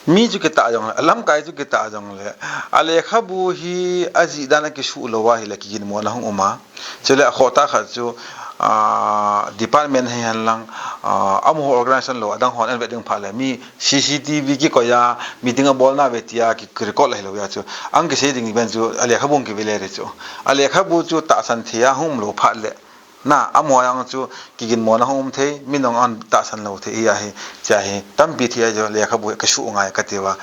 Mi chu kitah jongle, a lamkai chu kitah jongle, a lekhabu hi ajih dan a kisuh lou a hile kiginmo na hung um a. Chule akhoh tah khat chu, ah, department hi hen lang, ah, amaho organization lou, adang hon an vet ding phat le, mi C C T V kikoi a, meeting abolna ve tia, ki, ki record la hilou a chu. Ang kisei ding ven chu, alekhabu kive le re chu. Alekhabu chu tahsan thei a hung um lou phat le. Na, amaho jong chu, kiginmona hung um thei, mi nung an tahsan lou thei, hi ahi, chia hi, tampi thei a chu, lekhabu kasuh ngai kati uva.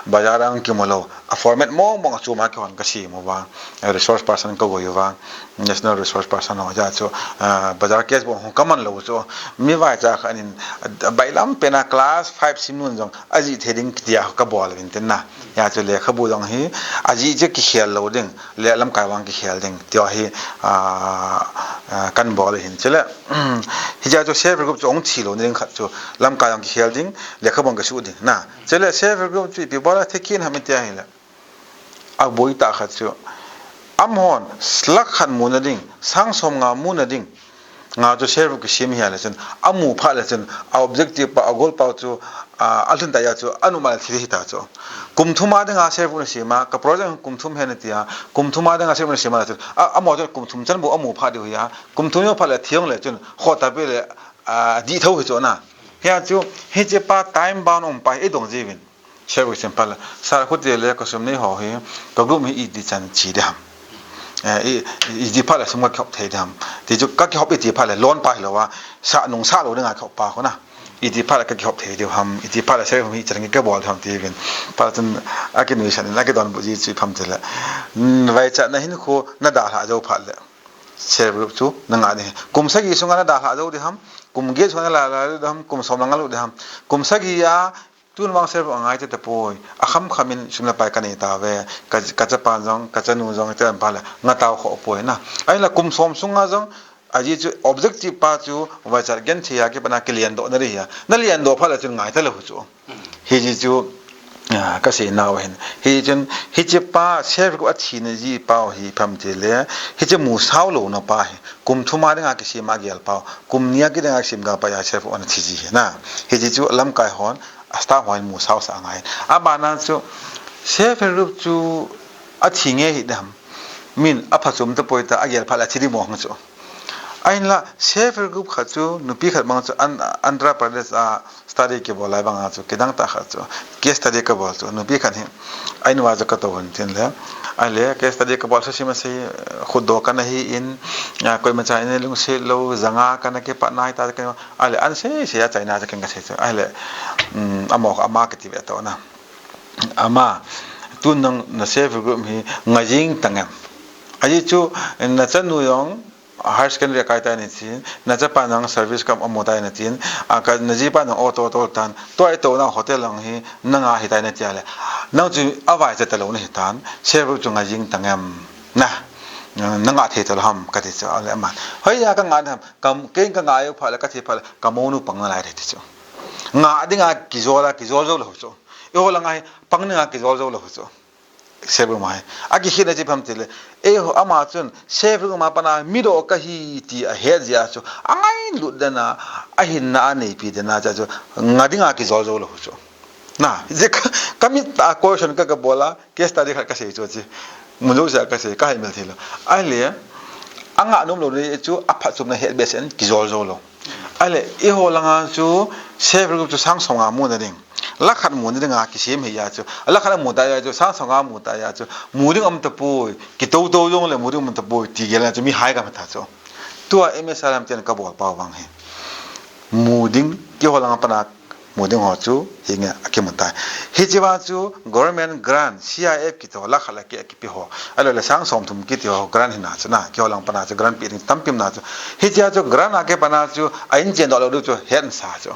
Bazar a kimu lou, a format mong mong a chu ma kihon kasem uva. Resource person kagoi uva. National resource person ho jeh chu, ah, bazar case bou hung kaman lou chu. Mi vaicha khat in, ah, bailam pen a class five sim nun jong, ajih thei ding tia kabol uvin tin na. Hia chu lekhabu jong hi, ajih chu kikhel lou ding, le lamkai vang kikhel ding, tia hi, ah, ah, kan bol u ahin. Chule, hiche chu self help group chu hung thi lou na ding khat chu, lamkai vang kikhel ding, lekhabu vang kasuh ding. Na, chule self help group chu ipi bol a thei kit ham iti ahile. Aboi tah khat chu. Amahon, lakh khat muna ding, sang som nga muna ding. Nga chu self help group kisem hi a le chun, amu phat le chun, a objective pa, a goal pa chu, a, alhun ta a chu, anu ma le thil hita chu. Kum thum a dinga self help group nasem a, ka project kum thum hen tia, kum thum a dinga self help group nasem a le chun, a, amaho chu kum thum chan bou amu phat diu hi a, kum thum jou phat le thi jong le chun, khoh ta pi le, a, dih tho hi chu na. Hia chu, hiche pa time bound um pa hi eidong jiuvin. Self help group sem phat le, sir, khuti le kasum nei ho hi, ka group hi iti chan che ding ham. Eh, i, i, iti phat le sum kakihop thei ding ham. Ti chu kakihop iti phat le, loan pa hilou a, sa nung sa lou dinga kihop pa khu na. Iti phat le kakihop thei diu ham, iti phat le self help group hi chan kabol diu ham tiuvin. Phat chun akinuisan in, akidonbut ji chu ipi ham tile. Hmm, vaichatna hinkho nadalhah jou phat le. Self help group chu nanga ding. Kum sagi sunga nadalhah jou ding ham, kum get sunga nadalhah jou ding ham, kum som nanga lut ding ham. Kum sagi a, Tun vang self help group angai te tapoi. Akham kham in sum le pai kanei tauve. Ka, ka chapa jong, ka chanu jong, te an pa le, nga tao kho poi na. Ahinla kum som sunga jong, ajeh chu objective pa chu, vaichat genthei a kipat na kilendoh na ding hi a. Nalendoh phat le chun ngai talou chu. Hiche chu, ah, kasei nau ahin. Hichun, hiche pa self help group athina ji pau hi ipi ham tile, hiche musao louna pa hi. Kum thum a dinga kisem a gel pau. Kum ni a kidinga kisem gel pa a self help group ana thi ji hi na. Hiche chu lamkai hon, a staff hon musao sah angai. Abana chu self help group chu athi nge hi dam. Min aphachom tapoi ta agel phat le athi ding mong chu. Ahinla self help group khat chu nupi khat bang chu an, Andhra Pradesh a study kibol lai banga chu kidang tah khat chu case study kabol chu nupi khat hi a in uva chu katou hin tin le. Ahile case study kabol chu sima sei khutdoh kana hi in, a, koima cha in lungset lou, janga kana kipat nai ta ka Ahile, an sei sei a China chu ken kasei chu. Ahile, um, amaho, ama kiti ve tao na. Ama, tun nang na self help group hi nga jing tang em. Ajeh chu, na chanu jong higher secondary akai tai natin, na chapa jong service kam amu tai natin, a ka, na jipa jong auto tol tan, tua itouna hotel lang hi, nanga hitai nati ahile. Nang chu avaichat talou nahi tan, self help group chu nga jing tang em. Na, nanga thei talou ham, kati chu, ahile ama. Hoiya kanga ham, Ka, kei kanga u phat le, kathi phat le, kamounu pang nalai re ti chu. Nga dinga kijol a, kijol jou lou chu. Eiho langa hi, pang dinga kijol jou lou chu. Self help group a hi. Akikhen a chu ipi ham tile. Eiho ama chun, self help group a pat a, midoh kahi ti ahet jeh a chu. Angailut dan a, ahinna aneipi dan a chu. Nga dinga kijol jou lou chu. Na, je ka, kamit a question ka, kabol a, case study khat kasei chu chi. Mun jousea kasei, kahai mil thei lou. Ahile, anga nom lou ni chu, aphatchomna het behseh in kijol jou lou. Ahile, eiho langa chu, self help group chu sang som nga muna ding. Lakh khat muna dinga kisem hi a chu. Lakh khat amu ta a chu, sang som nga amu ta a chu. Mu ding um tapoi, kitou tou jong le mu ding um tapoi, ti gel a chu, mihai gam ta chu. Tua M S R M ten kabol pau vang hi. Mu ding, keiho langa pat a, mu ding ho chu, hinge akimu tai. Hiche vang chu, government grant, C I F kiti ho, lakh khat le keh kipe ho. Ahilou le sang som thum kiti ho, grant hina chu na, keiho lang pat a chu, grant pe ding tampi um na chu. Hiche a chu, grant a kipat a chu, a in chen doh lou diu chu, het sa chu.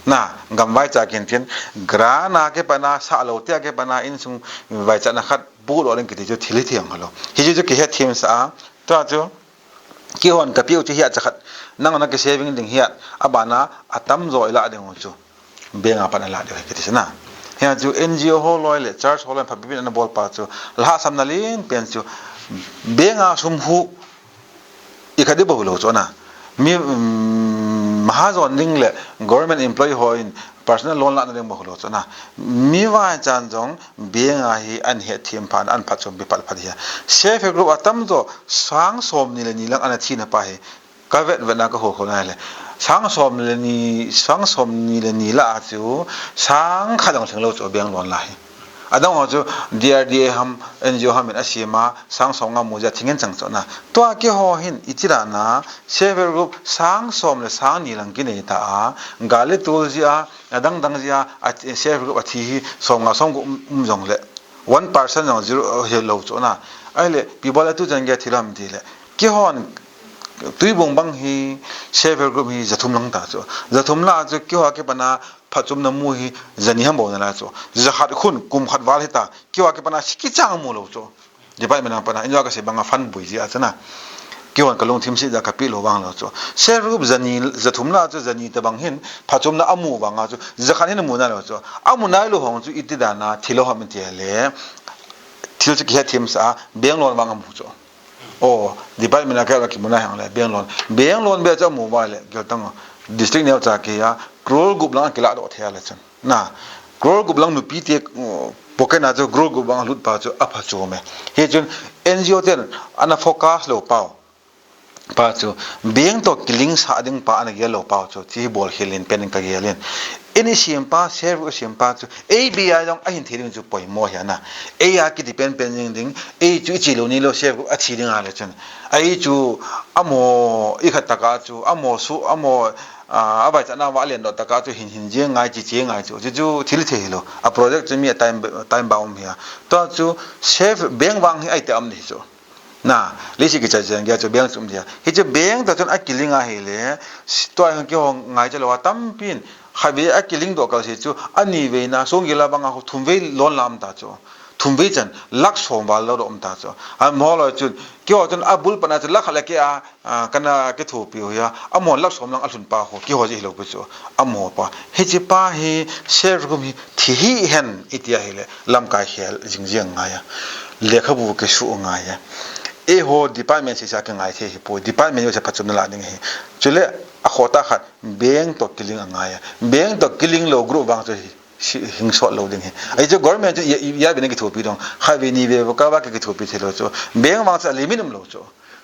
Na, gam vaicha kin tin, grant a kipat a, sah lou te a kipat a, insung vaichatna khat, bu lou ding kiti chu, thil hi thiang lou. Hiche chu, kihet them sa a, tua chu, Keihon kapeh u chu hiat chakhat. Nang na kisaving ding hiat. Abana atamjo ilah ding u chu. Bank a pat nalah diu ahi kiti chu na. Hia chu N G O ho loi le church ho loi phabep in ana bol pa chu. Lhahsamna len pen chu. Bank a sum hu ikhat ding bou hilou chu na. Mi, um, mahajon ding le government employee ho in Personal loan lahna ding bou hilou chu na. Mi vaichan jong bank a hi ana hetthem phat, ana phatchompi phat phat hi. Self help group atamjo sang somni le ni lang ana thina pa hi. Ka vet vet na ka hol hol na le. Sang som le ni, sang som ni le ni lah a chu, sang khat jong lhing lou chu bank loan lah hi. Adang ho chu D R D A ham, N G O ham in asem a, sang som nga mu jeh a thing ngen chang chu na. Tua keiho hin, iti dan a, self help group sang som le sang ni lang kinei ta a, gal le tol jeh a, adang dang jeh a, a self help group athi hi som nga som gup um, um jong le. One percent jong zero, uh, hi lou chu na. Ahile, ipi bol a tu chan gei thil ham ti le. Keihon, Tuibong bang hi, self help group hi, ja thum lang ta chu. Ja thum lah chu, keiho a kipat a, phatchomna mu hi, ja ni ham bou na lah chu. Ja khat khun, kum khat val hi ta, keiho a kipat a, si kichang mu lou chu. Department a pat a, injo ka sei bang a fund boi jeh a chu na. Keihon ka lungthim seh jeh a ka pe lou vang lou chu. Self help group ja ni, ja thum lah chu, ja ni tabang hin, phatchomna amu vang a chu, ja khat hin amu nai lou chu. Amu nai lou hong chu iti dan a, thi lou ham ti le, thil chu kihe thim sa, bank loan vang amu chu. Oh, department a ka kimu nai hang le, bank loan. Bank loan beh chu amu va le, gel tang, district neo cha kei a, crore gup lang kilah doh thei le chun. Na, crore gup lang nupi te, uh, pocket na chu crore gup bang lut pa chu aphatchom e. Hichun N G O ten ana focus lou pau. Pa chu bank to kilink sah ding pa ana gel lou pau chu, chi bol khel in pen ka gel in. Ini sem pa, self group sem pa chu, A B I jong ahin thei ding chu poimo hi ana. Ei a kiti pen pen jing ding, ei chu ichi lou ni lou self group athi ding a le chun. Ei chu amo ikhat taka chu, amo su, amo Ah, a vaichatna va len doh taka chu hin hin jeng ngai chi chi ngai chu. Chu chu thil thei hilou. A project chu mi a time, time bound hi a. Tua chu self bank vang hi ai te am ni chu. Na, leiset kichai chen gei chu bank chu um dia. Hichu bank ta chun a kilink a hile, tua hi keiho ngai cha lou a tampin. Khatvei a kilink doh kal se chu, ani vei na, song gila bang a ho thum vei loan lam ta chu. Thum vei chan, lakh som val lou doh um ta chu. Amaho loi chun, keiho chun a bul pat a chu lakh khat le kei a, Ah, kana kithopi u hi a, amaho lakh som lang alhun pa ho, keiho jeh hilou pi chu, amaho pa. Hiche pa hi, self group hi, thi hi hen, iti a hile, lamkai khel, jing jing ngai a. Lekhabu kisu ngai a. Eiho department seh seh a kingai thei hi poi, department jouse phatchomna la ding hi. Chule, a khota khat, bank to kilink a ngai a. Bank to kilink lou group vang chu hi, si-, hing sot lou ding hi. Ahi chu government chu, ya, ya, ya bina kithopi dong. Khatvei ni vei, ka va ki kithopi thei lou chu. Bank vang chu a limit um lou chu.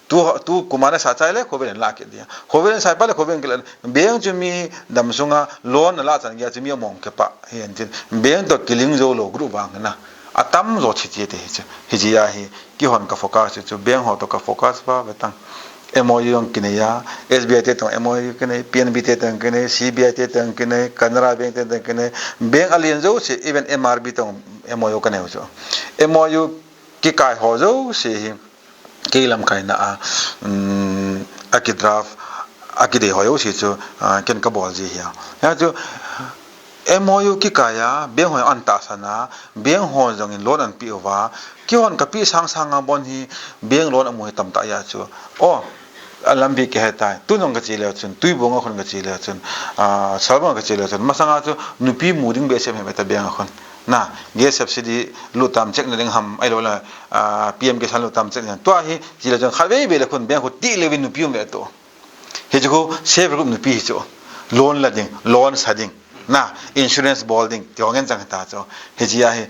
Tu, tu kum a na sa chai le, khovel in la kit dia. Khovel in sa pa le, khovel in kila. Bank chu mi dam sunga loan na la chan gei chu mi among kei pa. Hi an tin. Bank to kilink jou lou group vang na. Atam jo thi thi te hi chu. Hijeh a hi. Keihon ka focus chu, chu bank ho to ka focus pa ve tang. M O U jong kinei a. S B I te tong M O U kinei. P N B te tong kinei. C B I te tong kinei. Canara Bank te tong kinei. Bank alen jouse. Even M R B tong M O U kanei u chu. M O U kikai ho jouse hi. Kei lamkaina a, um, a kidraft, a kidei ho jouse chu, ah, ken kabol ji hi a. Hia chu, M O U kikai a, bank ho an tahsan a, bank ho jong in loan an pe uva, keihon kapi sang sang a bon hi, bank loan amu hi tamtah a chu. Oh, a lampi kihe tai. Tun jong kache leu chun, Tuibong a khun kache leu chun, ah, Salbong a kache leu chun, masang a chu, nupi mu ding behseh hi meta bank a khun. Na, gas subsidy lut tam check na ding ham, ahilou le, ah, P M Kisan lut tam check na ding. Tua hi, chi le chun khatvei vei le khun bank khu ti le vin nupi um ve to. Hichu khu self group nupi hi chu. Loan la ding, loan sa ding. Na, insurance bol ding, ti ho ngen chang ta chu. Hiche a hi,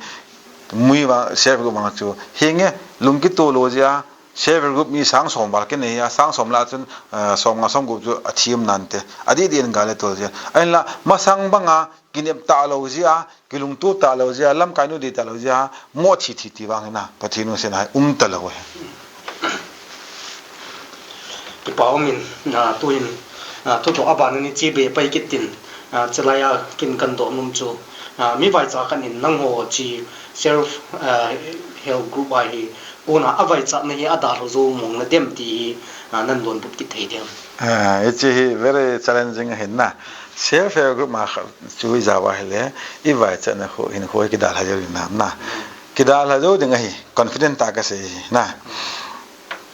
mui va self group vang chu. Hinge, lungkito lou jeh a, self group mi sang som val kinei a, sang som lah chun, ah, som nga som gup chu athi um nante. Adih dih in gal le tol jeh. Ahinla, masang banga, kinep talou jeh a, kilungto talou jeh a, lamkai nu dei talou jeh a, mo thi thi ti vang hi na, Pathen lungset a hi um talou hi. Kipa um in, ah, tuin, ah, thuto aban ni chi be pai kit tin, ah, chalai a kin kan doh nom chu, ah, mi vaicha khat in nangho chi self, ah, help group a hi, pona a vaichatna hi adalhau jou mong na dem ti hi, ah, nan donbut kit thei dem. Ah, hiche hi very challenging ahin na. Self help group ma kha chu ijat uva ahile, ivaichatna khu, hinkho hi kidalha jou ding nam na. Kidalha jou ding ahi, confident tah a kasei hi na.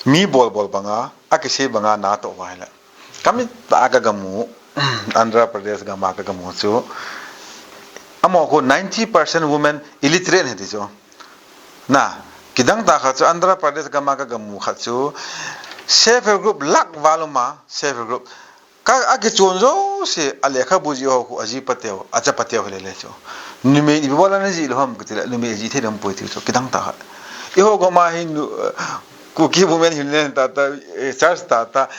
Mi bol bol banga, akisei banga natoh uva ahile. Kamit tah a kagamu, Andhra Pradesh gam a kagamu chu. Amaho khu ninety percent women illiterate ahi ti chu. Na, kidang tah khat chu Andhra Pradesh gam a kagamu khat chu self help group lakh val um a, self help group. Ka, akichon jouse, alekhabu jih ho khu aji pateu, acha pateu hilele chu. Numei ipi bol a najih lou ham kati le, numei jih thei lou poi ti chu, kidang tah khat. Eiho gam a hi nu, Kuki women hi len tah tah, eh, church tah tah.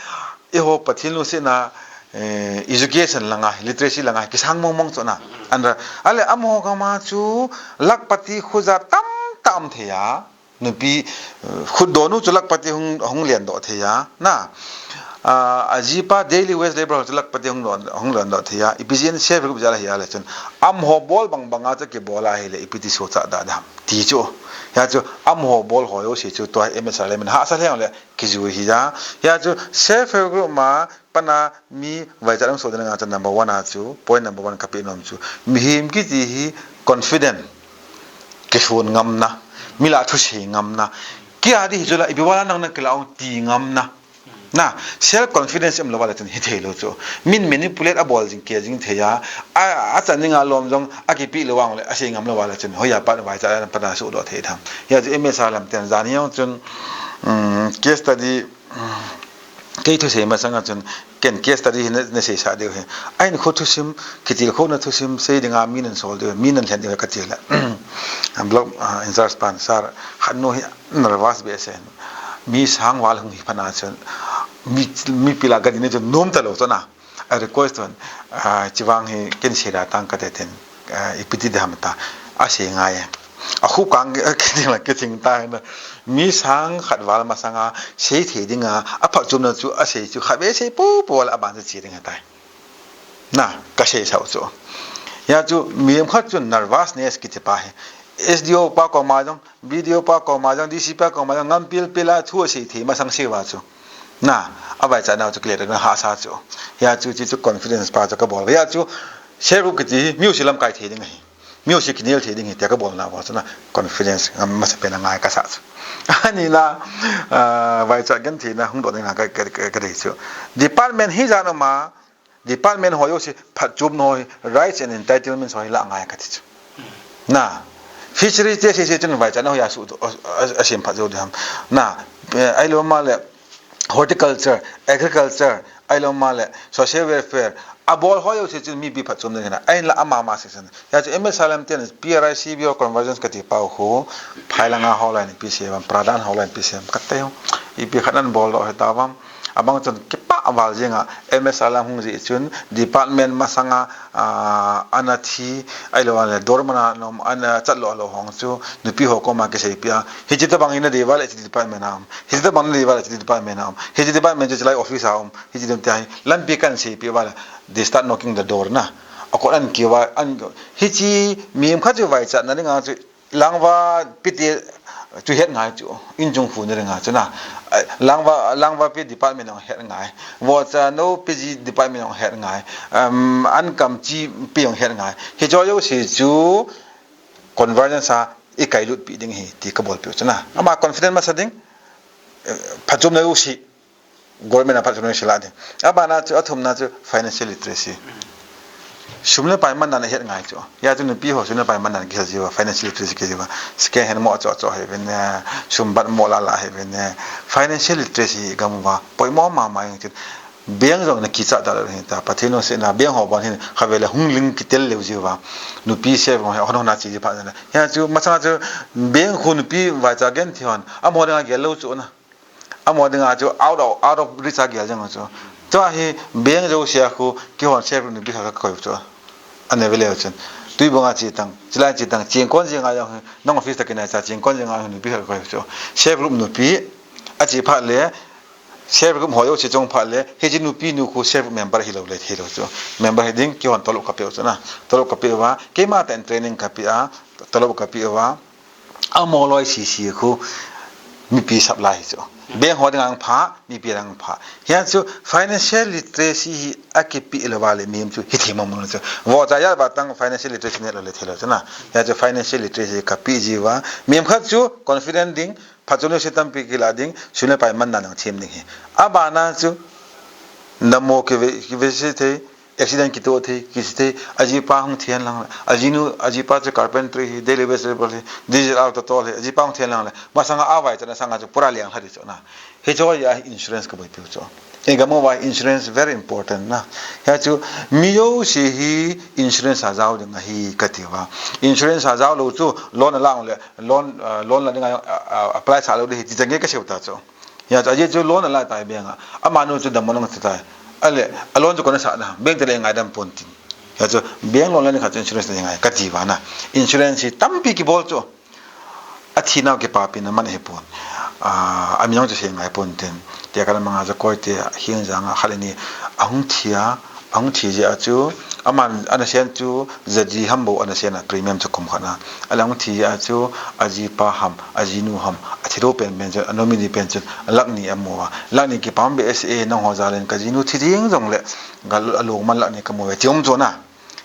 Eiho Pathen lungsetna, eh, education langa, literacy langa kisang mong mong chu na. Anra, ale amaho gam a chu lakhpati khoja tamtah um thei a. Nupi, eh, khutdoh nu chu lakhpati hung, hung lendoh thei a. Na, ah, ajipa daily wage labour chu lakhpati hung don, hung lendoh thei a. Ipi jeh in self help group jal ahi a le chun, amaho bol bang bang a chu kibol a ahile ipi ti sohcha da dam ti chu. Hia chu amaho bol ho jouse chu tua M S R L M in hahsa lheh le kijui hi a. Hia chu self help group ma pana mi vaichat hung soh ding a chu number one a chu, point number one kapeh nom chu, mihem kiti hi confident, kilhon ngamna, mi lah thusei ngamna, kei a ding hi chu la, ipi val a nang na kilah ong ti ngamna. Na, self confidence umlou a le chun hithei lou chu. Min manipulate abol jing, kei jing thei a, a, achan ding a lom jong akipeh lou a le, asei ngam lou a le chun, hoiya pat vaichat a pat a sohdoh thei tham. Hia chu M S R L M ten jan hi jong chun, um, case study, um, kei thusei masang a chun, ken case study hi na, na seisah diu hi. Ahin kho thusim, kitilkhouna thusim, sei ding a mi nan sol diu, mi nan lhen diu kati le. Block, ah, in charge pan sir, khat nu hi nervous behseh. Mi sang val hung hi phat a chun, mi, mipi lah a ka ding ni chun nom talou chu na. A request chun, ah, chuvang hi ken sei da tang kate tin, ah, ipi ti ding ham ta. Asei ngai e. Akhu kang, kithing la, kithing ta na. Mi sang khat val masang a, sei thei ding a, aphatchomna chu, asei chu, khat vei sei popo le aban chu che ding ahitai. Na, kasei sau chu. Hia chu, mihem khat chu nervousness kiti pa hi. S D O pa koma jong, B D O pa koma jong, D C pa koma jong, ngam pil pil a thu asei thei masang sei uva chu. Na, avaichat nau chu kile na hahsa chu. Hia chu, chi chu confidence pa chu kabol. Hia chu, self help group kiti hi, mi jouse lamkai thei ding ahi. Mi jouse kinel thei ding ahi, tia kabol na uva chu na, confidence, ngam masapen a ngai kasa chu. Ani la, ah, vaichat gentheina hung doh ding a ka, ka, ka, kadei chu. Department hi jan um a, department ho jouse phatchomna ho hi, rights and entitlements ho hi la ngai kati chu. Na, fishery te seisei chun vaichat na hoiya su, a, a, asem phat jou ding ham. Na, eh, ahilou ma le horticulture, agriculture, ahilou ma le social welfare, abol ho jouse chun mipi phatchomna ding na, ahin la ama ma section. Hia chu M S R L M ten P R I C B O convergence kati pau khu, phai langa ho lai ni P C M, Pradhan ho lai ni P C M, kate ho, ipi khat nan bol doh hita vam. Abang chun kipah val jing a, M S R L M hung jeh chun, department masang a, ah, ana thi, ahilou le, dorman a nom, ana chat lou lou hong chu, nupi ho koma kiseipeh a. Hiche tabang hi nadei uva le, hiche department a um. Hiche tabang nadei uva le, hiche department a um. Hiche department chu chulai office a um. Hiche dem tia hi, lampi kan seipeh uva le, they start knocking the door na. Akot an kiva, an, hiche mihem khat chu vaichatna ding a chu, Langva pi te chu het ngai chu, in chung khu ni ring a chu na. Langva, Langva pi department jong het ngai. Vohcha no pi ji department jong het ngai. Um, an kam chi pi jong het ngai. Hiche jouse chu convergence a i kailut pi ding ahi ti kabol piu chu na. Ama confident masa ding, eh, phatchomna jouse. Government a phatchomna jouse la ding. Abana chu, athumna chu financial literacy. Sum le pai manna na het ngai chu. Hia chu nupi ho sum le pai manna kihil jiuva, financial literacy kihil jiuva. Second hand mo cho cho hi ven ne, sum bat mo la la hi ven ne. Financial literacy gam uva, poimo mama jeng chu. Bank jong na kicha ta lou hi ta, Pathen lungsetna, bank ho ban hin, khatvei le hung ling kitel leu jiuva. Nupi se vong hi, hon hon a chi ji pha na. Hia chu, masang chu, bank khu nupi vaicha genthei hon, amaho dinga gel lou chu na. Amaho dinga chu out of, out of reach a gel jeng chu. Tua hi bank jouse a khu kihon self group nupi khat kakoi chu. Ana ve leu chun. Tuibong a che tang, chilai che tang, chengkon jeng a jong hi, nang office tah kinai cha chengkon jeng a hi nupi khat kakoi chu. Self group nupi, ache phat le, self group ho jouse chung phat le, hiche nupi nu khu self group member hilou le thei lou chu. Member hi ding kihon tolop kapeh u chu na. Tolop kapeh uva, keima tah in training kapeh a, tolop kapeh uva. Amaho loi sese khu mipi sap lai hi chu. Bank ho dinga pha, mipi dinga pha. Hia chu financial literacy hi akipeh lou va le mihem chu hithei mong mong chu. Vohcha jat va tang financial literacy ne lou le thei lou chu na. Hia chu financial literacy kapeh jiuva. Mihem khat chu confident ding, phatchomna jouse tampi kila ding, sum le pai manna nang them ding hi. Abana chu namo kive, kive se thei, Accident kitoh thei, kisi thei, ajipa hung thi hen lang le, ajinu, ajipa chu carpentry hi, daily wage labour hi, diesel auto tol hi, ajipa hung thi hen lang le, masanga avaichatna sanga chu pura leng lha ding chu na. Hiche hi a insurance kaboipiu chu. Igam uva insurance very important na. Hia chu, mi jouse hi insurance a jao ding ahi kati uva. Insurance a jao lou chu, loan a la le, loan, ah, loan la dinga, ah, ah, apply sa lou ding ahi, ti chan gei kasei u ta chu. Hia chu ajeh chu loan alai tai bank a. Amanu chu dammo nang chu tai. Ale, a loan chu kona sah na. Bank te le ngaidam pon tin. Hia chu bank loan le ni khat chu insurance le ngai kati uva na. Insurance hi tampi kibol chu. Athi nau kipapina man ahi pon. Ah, ami nang chu sei ngai pon tin. Tia kana manga ja koi te hing janga khat le ni ahung thi a, ahung thi jeh a chu, aman ana sen chu, jaji ham bou ana sen a premium chu kum khat na. Ale ahung thi jeh a chu, ajipa ham, ajinu ham, athi lou pen pen chu, a nominee pen chu, lakh ni amu a. Lakh ni kipah be S A nangho jal in kajinu thi ding jongle, ka lo, alung man lakh ni kamu ve, ti um chu na.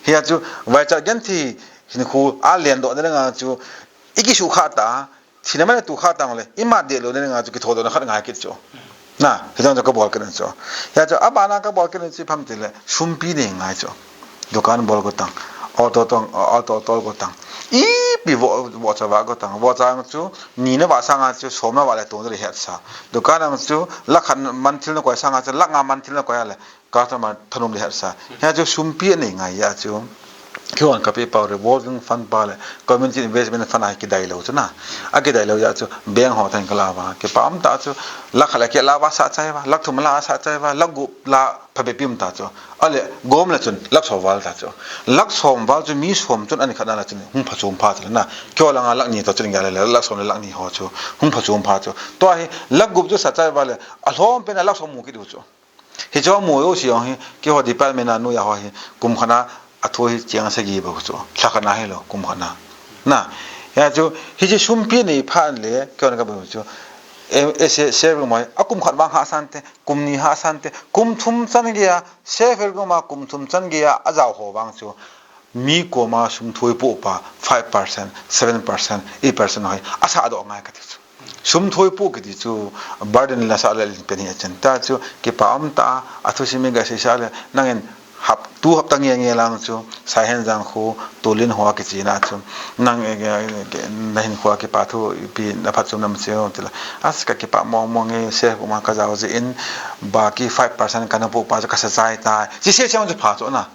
Hia chu, vaichat genthei hinkho a lendoh na nga chu, i kisukha ta, thina man tu kha tang le, i mat deh lou na nga chu kithodohna khat ngai kit chu. Na, hijong chu kabol kit in chu. Hia chu, abana kabol kit in chu ipi ham tile, sumpi nei ngai chu. Dukan bol go tang, auto tong, auto tol go tang. Ipi vo, vohcha va go tang. Vohcha chu, ni na va sanga chu, som na va le tong le hetsa. Dukan ang chu, lakh khat man thil na koi sanga chu, lakh nga man thil na koi a le. Customer thanom le hetsa. Hia chu sumpi anei ngai a chu. Kihon kape pau revolving fund pa le community investment fund a kidai lou chu na. Akidai lou jeh a chu bank ho tah in kala uva. Kipah um ta chu lakh khat le kila uva sa chai uva. Lakh thum la sa chai uva. Lakh gup la phabep um ta chu. Ale gom le chun lakh som val ta chu. Lakh som val chu mi som chun ani khat na la chun hung phachom pha chu na. Kihon langa lakh ni ta chun ngai le lakh som le lakh ni ho chu. Hung phachom pha chu. Tua hi lakh gup chu sa chai uva le. Alhom pen a lakh som mu kit u chu. Hichu amu jouse jong hi, keiho department a noiya ho hi, kum khat na, athu hi cheng sagi bou chu. Lha khat na hilou, kum khat na. Na, hia chu, hiche sumpi nei phat le, keiho na kabol chu. Eh, eh, se, se bou mai, akum khat vang hahsa inte, kum ni hahsa inte, kum thum chan geiya, se fel guma kum thum chan geiya, ajao ho vang chu. Mi koma sum thu ipoh pa, five percent, seven percent, eight percent ho hi, asah doh ngai kati chu. Sum thu ipoh kiti chu burden la sah le len pen hi achen ta chu kipa um ta a, athusim i gasei sah le nangin hap, tu hapta nge nge lang chu Saihenjang khu Tolin ho akichena chu nang, eh, eh, nahinkho a kipa thu ipi na phatchom nam cheu tile as ka kipa mong mong e, se kuma kajao jeh in baki five percent kana poh pa chu kasa chai tai. Chi se chang chu pha chu na.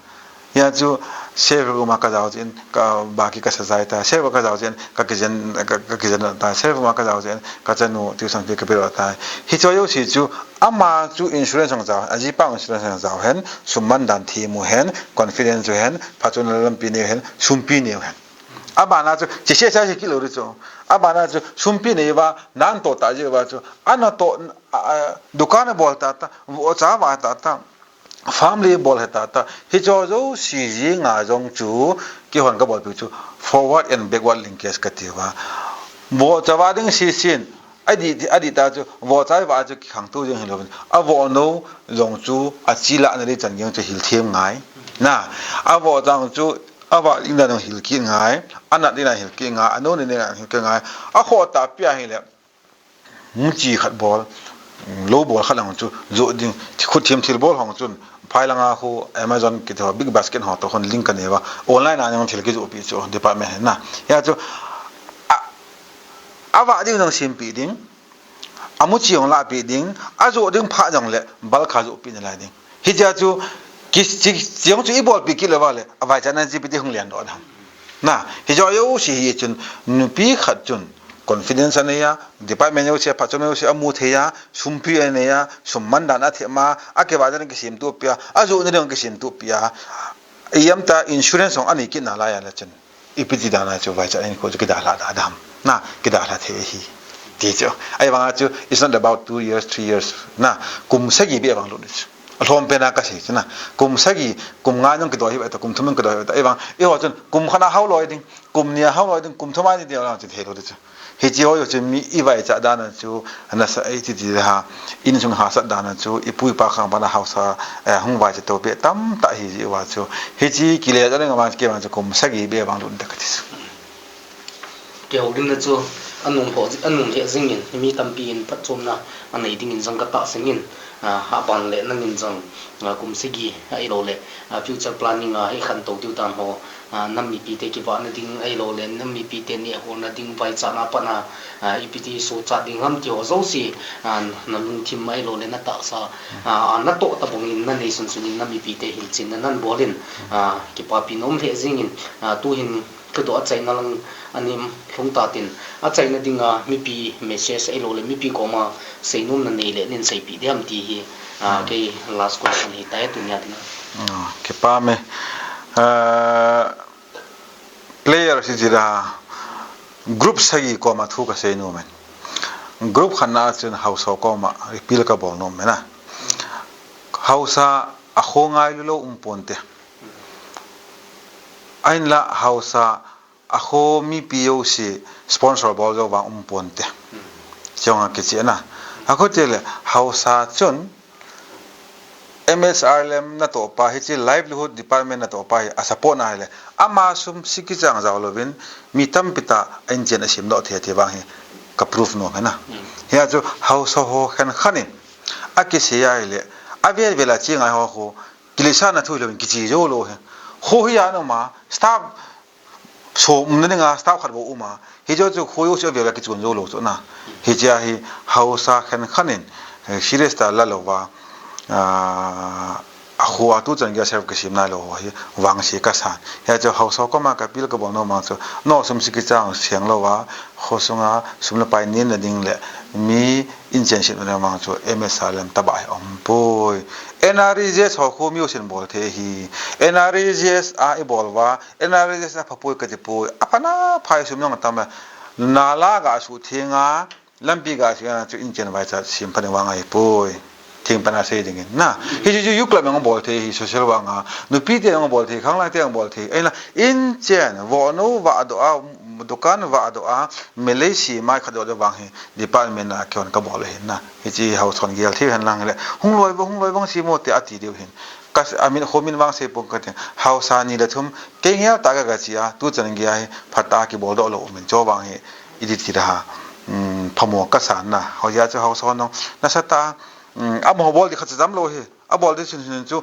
Hia chu, se fel guma kajao jeh in, ka baki kasa chai tai, se fel kajao jeh in, kakijen, ka, kakijen tai, se fel guma kajao jeh in, kachanu tuition fee kape lou tai. Hiche jouse chu, ama chu insurance hung jao, ajipa insurance hung jao hen, sum man dan thim u hen, confidence u hen, phachomna lampi neiu hen, sumpi neiu hen. Abana chu, chi se chai hi kilou ri chu. Abana chu, sumpi neiuva, natoh ta jeh uva chu, anatoh, a, a, dukan abol ta ta, vohcha ava ta ta. Family bol he ta ta. Hiche jouse jing a jong chu, keihon kabolpi chu, forward and backward linkage kati uva. Vohcha va ding sisin, adih, adih ta chu, vohcha va chu kikhangtou jing hilou. Avoh nou jong chu, achi lah na ding chan geiya chu hilthem ngai. Na, avoh jong chu, ava ding dan jong hilkit ngai, anat ding dan hilkit ngai, anou ding dan hilkit ngai. Akhoh tahpi a hile, muchi khat bol, lou bol khat lang chu, joh ding, khut thim thil bol hong chun, phai langa khu Amazon kiti ho, Big Basket ho toh khun link kanei uva, online a jong thil kijoh pi chu, department hi na. Hia chu, a, ava ding jong simpi ding, amuchi jong lahpi ding, ajoh ding phat jongle, bulk a joh pi nalai ding. Hichea chu, ki, chi, chi jong chu ibolpi kit lou uva le, avaichatna G P T hung lendoh ding. Na, hiche jouse hi chun, nupi khat chun, confidence anei a, department jouse, phachom jouse amu thei a, sumpi anei a, sum man dan athem a, akivah dan kisemtoh pi a, ajoh na ding kisemtoh pi a, ijemtia insurance jong anei kit nalai a le chun. Ipi ti dan a chu vaichat in khu chu kidalha da dam. Na, kidalha thei ahi. Ti chu. Ahivanga chu, it's not about two years, three years. Na, kum sagi beh vang lut chu. Alhom pen a kasei chu na. Kum sagi, kum nga jong kidou hi ve ta, kum thum jong kidou hi ve ta. Ahivang, eiho chun, kum khat a hao loi ding, kum ni a hao loi ding, kum thum a ni ding lang chu thei lou chu. Hiche ho chu mi ivaichat dan a chu, nasa iti ti ha, insung hahsat dan a chu, ipu ipa khang bana haosa, eh, hung vaichat to beh tamtah hi jeh uva chu. Hiche kile jong le nga vang kei vang chu kum sagi beh vang lut ta kati chu. Kihoulimna chu anung lheh, anung lheh jingin, mi tampi in phatchomna anei dingin jong katahsan in, ah, aban le nangin jong, ah, kum sagi ahilou le, ah, future planning a ikhantou diu dan ho, ah, nam mipite kivahna ding ahilou le, nam mipite nehkhomna ding vaichatna pat a, ah, ipi ti sochat ding ham ti ho jouse, ah, nalungthim ahilou le natahsa, ah, natoh tabang in nanei sunsun in nam mipite hilchetna nabol in, ah, kipapi nom lheh jingin, ah, tuhin Ka do a chaina lang anim lhung ta tin, a chaina dinga mipi message ahilou le mipi koma seinomna nei le nin seipeh diham ti hi, ah, kei last question hi tai tunia dinga. Ah, kipa me. Ah, player si jira group sagi koma thu ka seinom in. Group khatna a chun Haosa koma appeal ka bol nom in a. Haosa a kho ngailu lou um ponte. Ahinla Haosa a kho mipi jouse sponsor bol jou vang um ponte. Chunga kichena. A kho tile Haosa chun M S R L M natoh pa hiche livelihood department natoh pa hi a support na hile. Ama sum siki chang jao louvin mi tampi tah a inchen a sim doh thei thei vang hi ka prove nom hena. Hia chu Haosa ho khen khan in a kisei a hile. A vel vel a chi ngai ho ho. Kilesahna thu hilou in kiche jou lou hi. Kho hi a nom a, staff som umna dinga staff khat bou um a. Hiche chu kho jouse a vel a kichon jou lou chu na. Hiche a hi Haosa khen khan in, eh, serious tah la lou va. Ah, a kho a tuchan gei a serve kisim nai lou hi vangse ka san. Hia chu Haosa koma ka appeal ka bol nom vang chu. Nao sum siki chang seng lou va. Kho sunga sum le pai nenna ding le mi inchen sim na vang chu M S R L M tabang hi um poi. N R E G S ho khu mi usin bol thei hi. N R E G S a i bol va, N R E G S a pha poi ka ti poi. A pha na pha sum jong tam la. Nala ga su thinga, lampi ga su na chu inchen vaicha sim pha ni vang ahi poi. Thing pana sei ding in. Na, hi chu chu U Club jong bol thei hi social work a. Nupi te jong bol thei, khanglai te jong bol thei. Ahinla, inchen, vo no va do a, dukan va do a, Malaysia mai khat do do vang hi. Department a kion ka bol hin na. Hiche Haosa hon gel thei hen lang le. Hung loi vang, hung loi vang si mo te ati diu hin. Ka s-, a min, kho min vang sei pon ka ting. Haosa ni le thum, kei ngel ta ka ka chi a, tuchan gei a hi, phat a kibol doh lou min cho vang hi, i di ti da ha. Um, phamo ka san na. Ho ya chu Haosa hon nasa ta, um, amaho bol di khat jam lou hi. A bol di sin sin chu,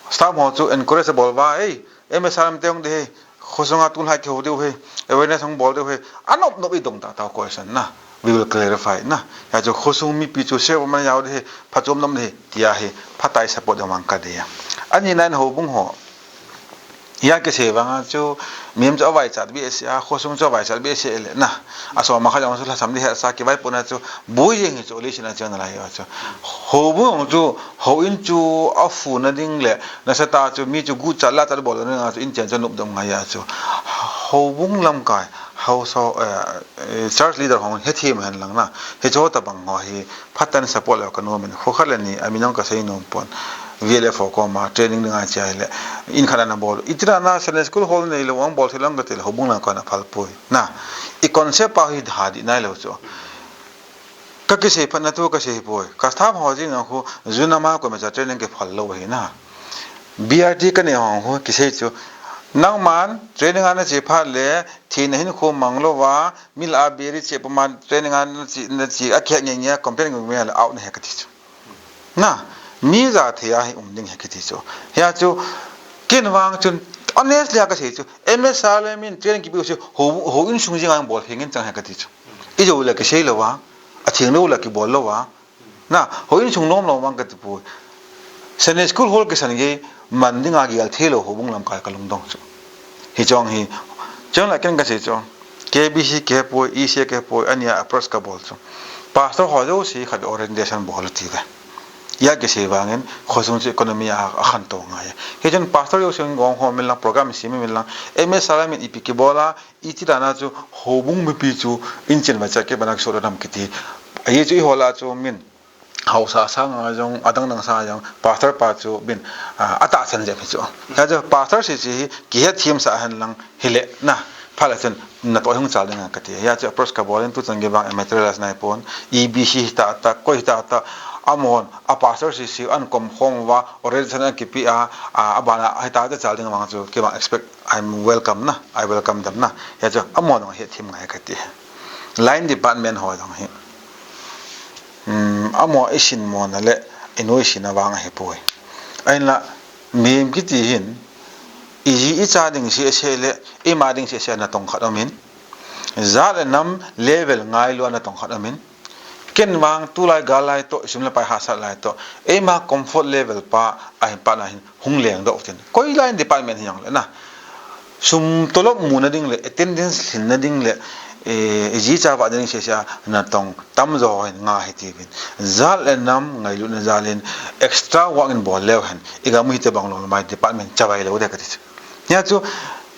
staff ho chu encourage a bol va, ei, M S R M te hung di hi, Kho sunga tulai kihou diu hi, awareness hung bol diu hi, anop nop i dong ta ta question na, we will clarify na. Hia chu kho sung mipi chu safe man jao di hi, phachom nom di hi, tia hi, phatai support ding vang ka dei a. Ani nine houbung ho, hia kisei vang a chu, mihem chu avaichat behseh a, kho sung chu avaichat behseh le na. Aso ma kha jong chu lhasam di hi asa kivaipohna chu, boi jeng hi chu, leiset a chang nalai a chu. Houbung chu, houin chu afuna ding le, nasa ta chu mi chu guchat lachat bol ding a chu inchen chu nop dom ngai a chu. Houbung lamkai, Haosa, eh, eh, church leader hon hethem hen lang na. Hiche ho tabang ho hi, phatah in support lou ka nom in, kho khat le ni, a min jong ka sei nom pon. V L F ho koma, training ding a chi a hile. In khat ana bol. Itina na Sunday school hall nei lou, ang bol thei lang ka ti le, houbung lamkai na phal poi. Na, i concept pa hi ha di nai lou chu. Ka kisei phat na thu ka sei poi. Ka staff ho jing a khu, June a ma ko ma cha training kiphal lou hi na. B R T ka nei ho khu kisei chu. Nangman training a na che phat le, thina hin khu mang lou va, mil a beri che pa man training a na che, na che, a kihe nge nge, complain nge nge le out na he ka ti chu. Na, mi ja thei a hi um ding he ka ti chu. Hia chu, ken vang chun, honestly a ka sei chu, M S R L M in training kipe u chu, ho, houin sung jing a bol thei ngen chang he ka ti chu. I jou le kisei lou va, a theng lou le kibol lou va. Na, houin sung nom lou vang ka ti poi. Sunday school hall kisan gei man ding a gel thei lou houbung lamkai ka lungdong chu. Hiche jong hi, chang la ken ka sei chu. K B C kihe poi, E C A kihe poi, ania approach ka bol chu. Pastor ho jouse khat orientation bol u ti ve. Hia kisei vang in, kho sung chu economy a, a khantou ngai. Hichun pastor jouse gong ho min lang, program sim min lang, M S R L M in ipi kibol a, Ichi dan a chu houbung mipi chu inchen vaicha ke bana kiso dam kiti. Ahi chu i hol a chu min Haosa sanga jong, adang dang sanga jong, pastor pa chu min, ah, atahsan jep hi chu. Hia chu pastor si si hi kihet thiam sa hen lang hile na. Phat le chun natoh hung chal ding a ka ti. Hia chu approach ka bol in tuchan gei vang materialize nai pon. E B C hi ta ta, koi hi ta ta. Amahon, a pastor si si an kom khom va, orientation an kipe a, a, a bana hi ta ta chal ding vang chu, kei vang expect I'm welcome na, I welcome them na. Hia chu, amaho jong hi thim ngai ka ti. Line department ho jong hi. Um, amaho i sin mo na le, i nu i sin a vang ahi poi. Ahinla, mihem kiti hin, i ji i cha ding sese le, i ma ding sese na tong khat um in. Jat le nam level ngailu a na tong khat um in. Ken vang tulai gal lai toh, sum le pai hahsat lai toh, eima comfort level pa, ahin pa na hin hung leng doh tin. Koi line department hi jong le na. Sum tolop muna ding le, attendance lhinna ding le, eh, iji cha vah ding sese a natong tamjo hin nga hi tiuvin. Jat le nam ngailutna jal in extra work in bol leu hen. Igam u hitobang lom lom a department chavai lou ding kati chu. Hia chu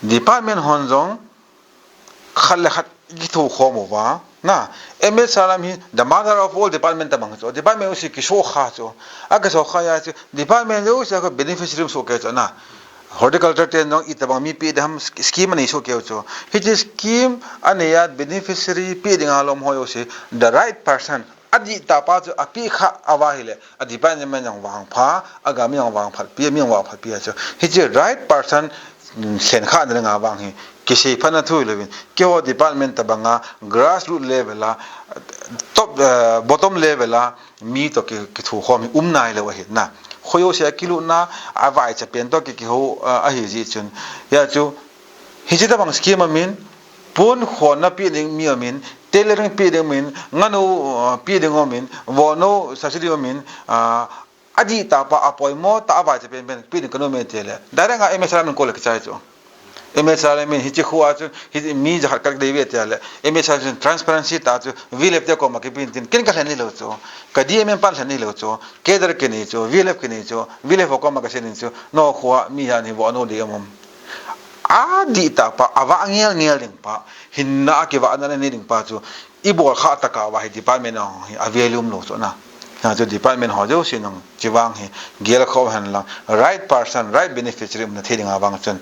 department hon jong khat le khat kithokhom uva. Na, M S R M hi the mother of all department tabang chu. Department jouse kisukha chu. Akisukha a chu department jouse a beneficiary um sohkei chu na. Horticulture ten jong itobang mi pe ding ham, scheme anei sohkei u chu. Hiche scheme anei a beneficiary pe dinga lom ho jouse, the right person, adih tah pa chu apeh kha uva ahile, a department jong vangpha, agam jong vangphat pi, mi jong vangphat pi a chu. Hiche right person, mm, lhen kha na dinga vang hi kisei phatna thu hilouvin, keiho department tabanga grassroot level a, top, eh, bottom level a mi toh ki, kithokhom hi um nailou ahi na. Kho jouse a kilutna, avaicha pen toh ki, kihou, ah, ahi jeh chun. Hia chu, hiche tabang scheme aumin, pon khonna pe ding mi aumin, tailoring pe ding aumin, nganu, ah, pe ding aumin, vohnu subsidy aumin, ah, adih tah pa, apoimo tah, avaicha pen pen pe ding kanu me tile. Direct a M S R M in call le kichai chu. M S R M in hiche khoa chu, hi mi jakhat khat dei ve tile. M S R M in transparency tah chu, V L F te koma kipe in tin, ken kalhen hilou chu. Ka D M M pan lhen hilou chu. Cadre kinei chu, V L F kinei chu, V L F ho koma kasei in chu, nangho khoa mi jat hi vohnu dei um am. Adih tah pa, avah ngel ngel ding pa, hinna a kivahna nei ding pa chu, ibol kha tah uva hi department a hi avalue umlou chu na. Hia chu department ho jouse nung chuvang hi gelkhoh hen lang, right person, right beneficiary umna thei dinga vang chun.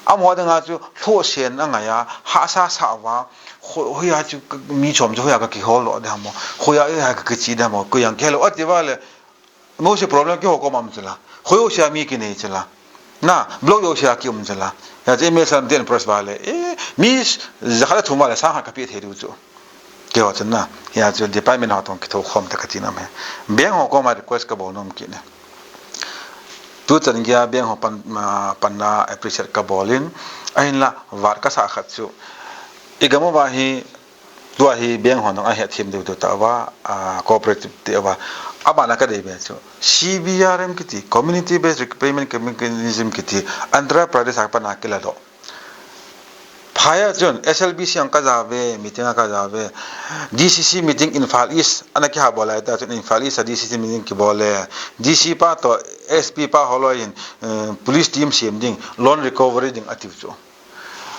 Amaho dinga chu lhohsen angai a, hahsa sa uva, ho-, hoiya chu mi chom chu hoiya kakihol lou ding ham, hoiya, hoiya kakiche ding ham, koi jong kihe lou ati uva le, Mosi problem keiho koma um chula. Kho jousea mi kinei chula. Na, block jousea kium chula. Hijeh chun M S R M ten press vale. Eh, mi jakhat le thum vale sang khat kapeh thei diu chu. Keiho chun na. Hijeh chun department ho toh kithokhom tah kati nom e. Bank ho koma request kabol nom kit e. Tuchan geiya bank ho pan, ah, panna appreciate kabol in. Ahinla, vat kasah khat chu. Igam uva hi Tua hi bank hon jong ahetthem diu diu tah uva, a, cooperative tah uva. Abana kadei be chu. C B R M kiti, Community Based Repayment Mechanism kiti, Andhra Pradesh a pat a kiladoh. Phai a chun S L B C jong kaja uve, meeting a kaja uve. D C C meeting Imphal East, ana kiha bol lai tah chun Imphal East a D C C meeting kibol e. D C pa toh S P pa holoi in, eh, police team sem ding, loan recovery ding atiu chu.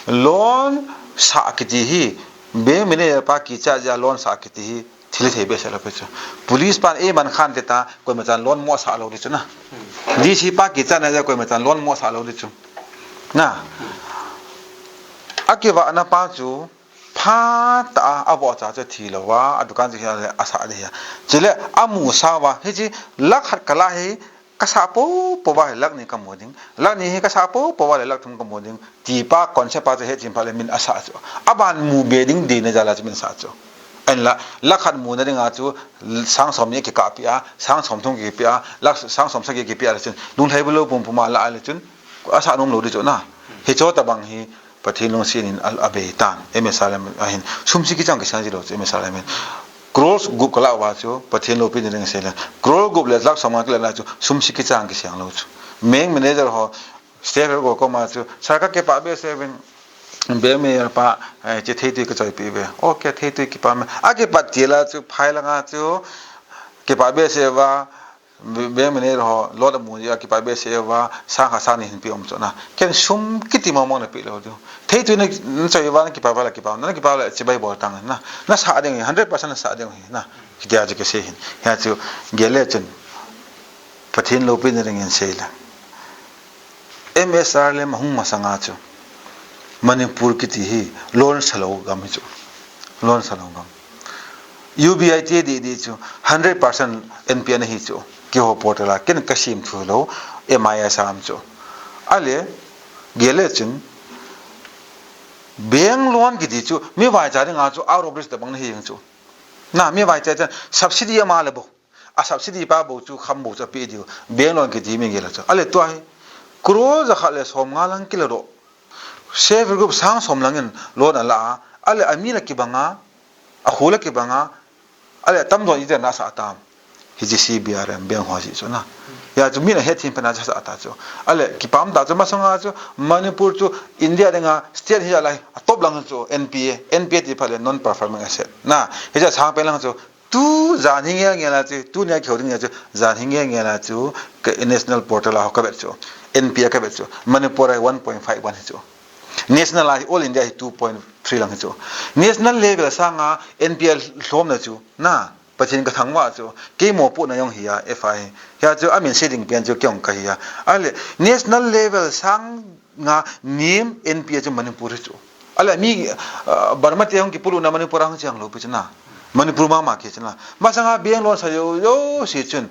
Loan sah kiti hi, bank manager pa kicha jeh a loan sah kiti hi, thil thei behseh lou pi chu. Police pan eiman khan te ta, koima chan loan mo sah lou di chu na. D C pa kicha na jeh a koima chan loan mo sah lou di chu. Na. Akivahna pa chu, phat a, avohcha chu thi lou a, adukan chu hi asah di hi. Chule, amu sa uva, hiche, lakh khat kala hi, Kasah popo uva hi lakh ni kamu ding. Lakh ni hi kasah popo uva le lakh thum kamu ding. Tipa concept pa chu hetchet phat le min asah chu. Aban mu be ding deina jal a chu min sah chu. Ahinla, lakh khat muna dinga chu sang som ni kikah peh a, sang som thum kipeh a, lakh sang som sagi kipeh a le chun. Lunglhai bulou pumpum a la a le chun. Asah nom lou di chu na. Hiche tobang hi Pathen lungset in a, abei tan, M S R M ahin. Sum si kichang kisang ji lou chu, M S R M in. Crores gup kala uva chu, Pathen loupina ding seile. Crore gup le lakh som nga kila na chu, sum si kichang kisang lou chu. Bank manager ho, staff ho koma chu, sir kakipah behseh uvin, bank manager pa, eh, hiche theitui kachoipeh uve. Okay, theitui kipah me. Akipat til a chu, phai langa chu, kipah behseh uva, Bank manager ho, loan amu jeh a kipah behseh uva, sang khat sang ni hin pe um chu na. Ken sum kiti mong mong napeh lou diu. Theitui na, nachoi uva nakipah uva le kipah, nakipah le chibai bol tang na. Nasah ding hi, hundred percent nasah ding hi na. Hitia chu kisei hin. Hijeh chun, gel le chun. Pathen loupina dingin seile. M S R M le ahung masanga chu Manipur kiti hi loan salou gam hi chu. Loan salou gam. U B I te di di chu hundred percent N P N hi chu. Keiho portal a ken kasem thu lou M I S am chu. Ale, gel le chun bank loan kiti chu mi vaicha dinga chu out of reach tobang nahi jeng chu. Na, mi vaicha chan subsidy ama le bou. A subsidy pa bou chu, kham bou chu apeh diu. Bank loan kiti mi gel a chu. Ale tua hi, crore jakhat le som nga lang kiladoh. Self help group sang som lang in loan ala a. Ale ami la kibang a, akhu la kibang a. Ale atamjo in ijat na asah tam. Hiche C B R M bank ho jeh chu na. Hia chu min ahet thim pena chu sa ta chu. Ale, kipah ta chu, masanga chu Manipur chu India dinga state hi jeh a top lang chu N P A, N P A ti phat le non performing asset. Na, hiche sang pen lang chu, tu jan hi ngel ngel a chu, tunia kihou ding chu, jan hi ngel ngel a chu, ka national portal a ho ka vet chu, N P A ka vet chu, Manipur a one point five one hi chu. National a hi, all India hi two point three lang hi chu. National level sanga N P A lhomna chu, na, Pathen ka thangvah chu, kei mopohna jong hi a, F I. Hia chu, amin sei ding pen chu, kei jong ka hi a. Ale, national level sanga nem N P A chu Manipur hi chu. Ale, mi, ah, Burma te hung kipuluna Manipur a hung chang lou pi chu na. Manipur mama ki chu na. Masanga bank loan sa jouse chun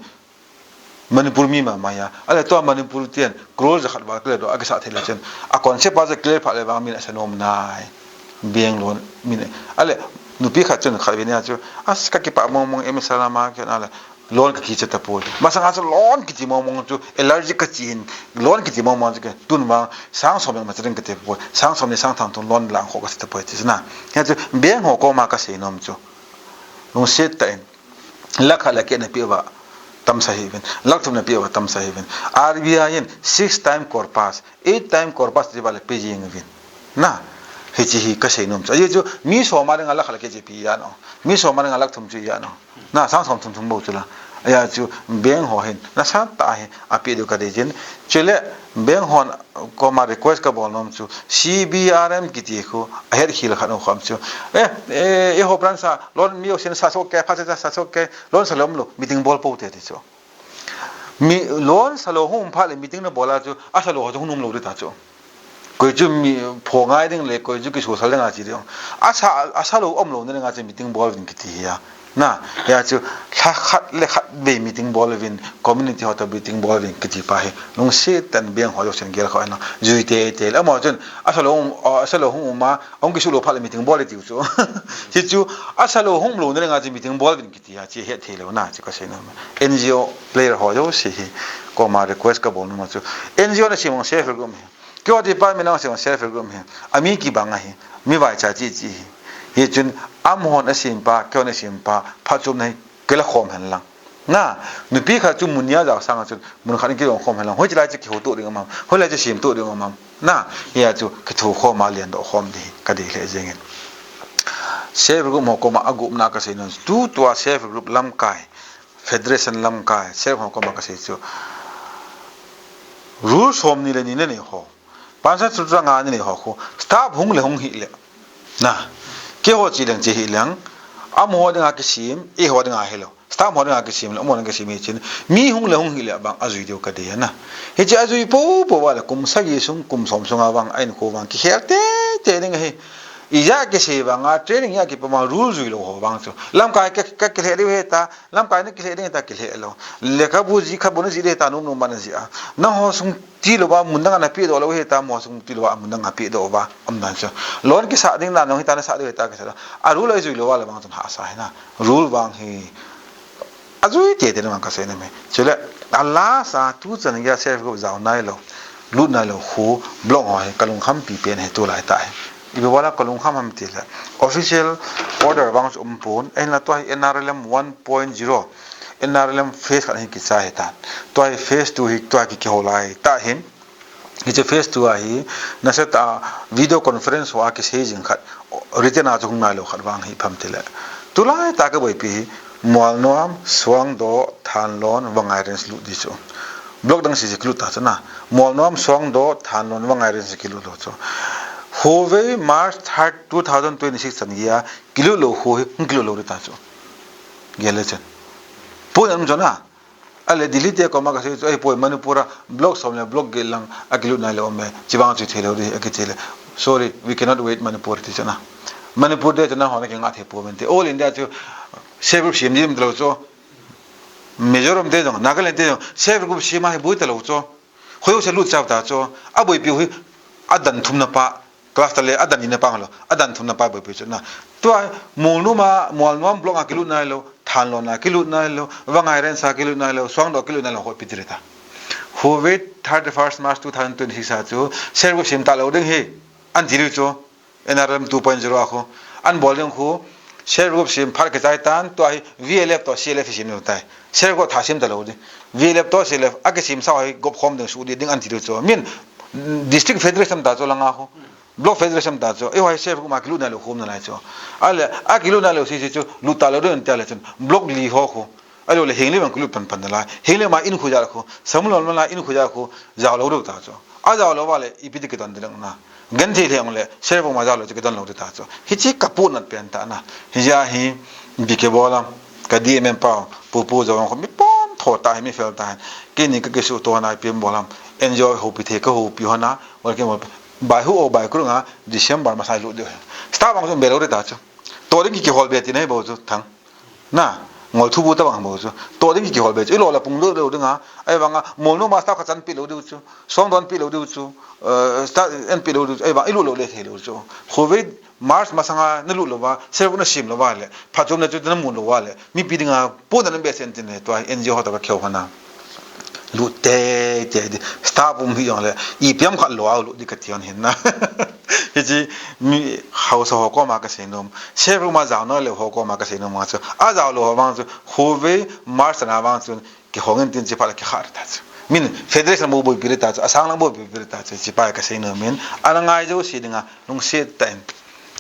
Manipur mi mama hi a. Ale, tua Manipur ten crore jakhat val kile doh, akisa thei le chun. A concept a chu clear phat le vang min asa nom nai. Bank loan min. Ale, nupi khat chun khat venia chu, as, ka kipah mong mong, M S Sharma khen ale, loan ka kicha tapoi. Masanga chu loan kiti mong mong chu allergic ka chi hin, loan kiti mong mong chu ke, tun vang sang som le ma cha ding ka ti poi. Sang som le sang thum thum loan lang kho ka ti tapoi ti chu na. Hia chu bank ho koma ka sei nom chu, lungset tah in, lakh khat le keh na pe uva tamsa hih uvin, lakh thum na pe uva tamsa hih uvin. R B I in six time corpus, eight time corpus ti uva le pe jing uvin. Na, hiche hi ka sei nom chu. Ajeh chu mi som a dinga lakh khat le keh chu ipi a na. Mi som a dinga lakh thum chu ipi a na. Na, sang som thum thum bou chu la. Hia chu bank ho hin nasatah a hi ape diu ka dei jin. Chule bank hon koma request ka bol nom chu, C B R M kiti khu ahet khel khat u kham chu. Eh, eh, eiho branch a loan mi jousen sa soh kei, phat sa sa soh kei, loan sa lou um lou, meeting bol pou te ti chu. Mi loan sa lou hung um phat le meeting na bol a chu, asa lou ho chu hung um lou ding ta chu. Koi chu mi pho ngai ding le, koi chu kisosal ding a chi ding. Asa, asa lou um lou na ding a chu meeting bol uvin kiti hi a. Na, hia chu, lha khat le khat vei meeting bol uvin, community ho toh meeting bol uvin kiti pa hi. Lungset tah in bank ho jousen gel kha na. Jui teitei le. Amaho chun, asa lou um, asa lou hung um a, hung kisu lou phat le meeting bol le tiu chu. Hichu, asa lou hung um lou na ding a chu meeting bol uvin kiti a, chu het thei lou na, chu ka sei nom. N G O player ho jouse hi, koma request ka bol nom chu. N G O na sem jong self help group hi. Keiho department a sem self help group hi. Ami kibang ahi. Mi vaicha chi chi hi. Hichun amahon asem pa, keihon asem pa, phatchomna hi kila khom hen lang. Na, nupi khat chu mun nia jao sanga chun mun khat in kidong khom hen lang. Hoiche lai chu kihouto ding um am. Hoilai chu semto ding um am. Na, hia chu kithokhom a lendoh khom ding hi ka dei lheh jeng in. Self help group ho koma agupna ka sei nom chu, tutua self help group lamkai, federation lamkai, self help group ho koma ka sei chu, rule somni le ni na nei ho, pansa chu changa na nei ho khu, staff hung le hung hih le, na, keiho chi leng chi hih leng, amaho dinga kisem, eiho dinga hilou. Staff ho dinga kisem le, amaho dinga kisem hi chun, mi hung le hung hih le bang ajui diu ka dei a na. Hiche ajui pou pou va le, kum sagi sung, kum som sunga vang, a inkho vang kikhel teitei ding ahi. Ijat kisei vanga, training ijat kipe vang, rule jui lou ho vang chu. Lamkai ka, ka kilheh diu ahi ta, lamkai na kilheh ding ta kilheh lou. Lekhabu jih khat bou na jih ding ahi ta, nom nom ma na jih a. Nangho sung tilou va, mun dang a na pedoh lou ahi ta, amaho sung tilou va, mun dang a pedoh uva, um dan chu. Loan kisah ding dan jong hi ta, na sah diu ahi ta, kisah lou. A rule ajui lou va le vang chun hahsa ahi na. Rule vang hi ajui teitei ding vang ka sei nom e. Chule, a last a tuchan geiya self group jao nailou, lut nailou khu, block ho hi ka lungkhampi pen hi tulai tah hi. Ipi bola ka lungkham ham tile, official order vang chu um pon, ahinla tua hi N R L M one point zero, N R L M phase khat hi kichai ahitan. Tua hi phase two hi tua hi kihou lai tah hin. Hiche phase two a hi, nasatah a video conference ho a kisei jing khat, written a chu hung nailou khat vang hi ipi ham tile, tulai tah a ka boipi hi, Mualnuam, Suangdoh, Thanlon, Vangai Range lut ding chu. Block dang sese kilut ta chu na. Mualnuam, Suangdoh, Thanlon, Vangai Range kilut lou chu. Hovei March third, two thousand twenty-six chan geiya kilut lou khu hi hung kilut lou ding ta chu. Gel le chun. Point um chu na. Ale Delhi te koma ka sei chu, ahipoi, Manipur a block som le block get lang akilut nailou um e, chuvang chu thei lou ding akiti le. Sorry, we cannot wait Manipur ti chu na. Manipur te chu nangho na kingah thei pouvin ti. All India chu self group sem ding um talou chu. Mizoram te jong, Nagaland te jong, self group sem a hi boi talou chu. Hoi ho se lut chau ta chu. Aboipi hi adan thumna pa. Cluster le adan nina pa lou, adan thumna pa boipi chu na. Tua Mualnuam a, Mualnuam block a kilut nailou, Thanlon a kilut nailou, Vangai Range a kilut nailou, Suangdoh a kilut nailou, hoi ipi ti ding ta. Hovei thirty-first March two thousand twenty-six a chu, self group sem talou ding hi, anti diu chu, N R L M two point zero a khu, anbol ding khu, Self group sem phat kichai tan, tua hi V L F toh C L F hi sem diu tai. Self group tha sem talou di. V L F toh C L F a kisem sa hi gop khom ding su di ding an ti diu chu. Min district federation ta chu langa khu. Block federation ta chu. Eiho hi self group ma kilut nalou khom nalai chu. Ale, a kilut nalou si si chu, lut talou di an ti le chun. Block li ho khu. Ahilou le, heng le vang kilut pan pan nalai. Heng le ma in khu ja khu. Samulon ma la in khu ja khu. Jao lou diu ta chu. A jao lou va le, ipi ti kidon ding na. Genthei lheng le, self group ma jao lou chu kidon lou di ta chu. Hichi ka pu nat pen ta na. Hijeh a hi, bi ke bolam, ka D M M pa, pu pu jo ko mi pon tho ta hi mi fel ta hin. Kini ka kisu to na pi bolam. N G O hopi the ka hopi ho na, wal ke mo. Bai hu o bai kru nga, December ma sai lu de. Sta bang chu be lou di ta chu. To ding ki hol be ti nei bo chu thang. Na, ngol thu bu ta bang bo chu. To ding ki hol be chu. I lo la pung lo lo ding a. Ai bang a, mol no ma sta ka chan pi lo diu chu. Song don pi lo diu chu. Eh, sta en pi lo diu chu. Ai bang i lu lo le thei lo chu. Covid March masanga na lut lou va, servo na sem lou va le, phatchomna chu na mu lou va le, mipi dinga pona na be sen tin le, tua N G O ho ta ka kheu hana. Lut te, te di, staff um hi jong le, ipi ham khat lou a lut di ka ti hon hin na. Hichi, mi, hausa ho koma ka sei nom, servo ma jao na le ho koma ka sei nom ma chu, a jao lou ho vang chu, Huawei, March na vang chu, kihong in tin chi pha le kikha ta chu. Min federation bu bui pi ta chu, asang lang bu bui pi ta chu, chi pa ka sei nom in, ana ngai jo si dinga, lungset tah in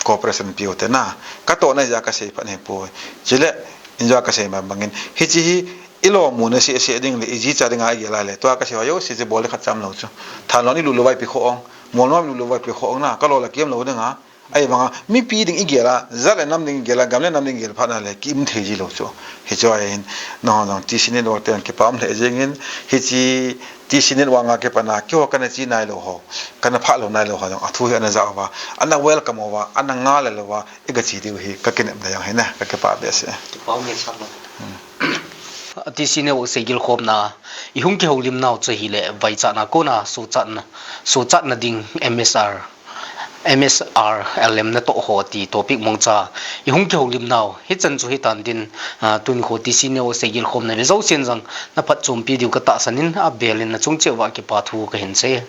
cooperation piu te na. Ka tohna ja ka sei phat nei poi. Chule, injo ka sei ma bangin. Hichi hi, i lo mu na se se ding le, i ji cha dinga i gel a le. Tua ka sei ho jo, si chi bol le khat cham lo chu. Thanlon i lut lou vai pi kho ong. Molnom i lut lou vai pi kho ong na. Ka lo la kiem lo dinga. Ai banga, mipi ding i gel a, jat le nam ding i gel a, gam le nam ding i gel phat na le, ki um thei ji lo chu. Hichu ahin, nangho jong T C Network te jong kipa um lheh jeng in, hichi T C Network a kipat na, keiho kana chi nai lou ho, kana phah lou nai lou ho jong, athu hi ana ja uva, ana welcome uva, ana ngal lou uva, i ka chi diu hi, ka kinem na jong hi na, ka kipa behseh. Kipa um le sa lo. Hmm. T C Network seigil khomna, i hung kihoulim nau chu hile, vaichatna kona, suchatna, suchatna ding M S R. M S R L M na toh ho ti topic mong cha. I hung kihoulim nau. Hichan chu hitan din, ah, tuni kho T C Network seigil khomna ve jousen jong na phatchompi diu ka tahsan in a bel in na chung cheh uva kipa thu ka hin sei.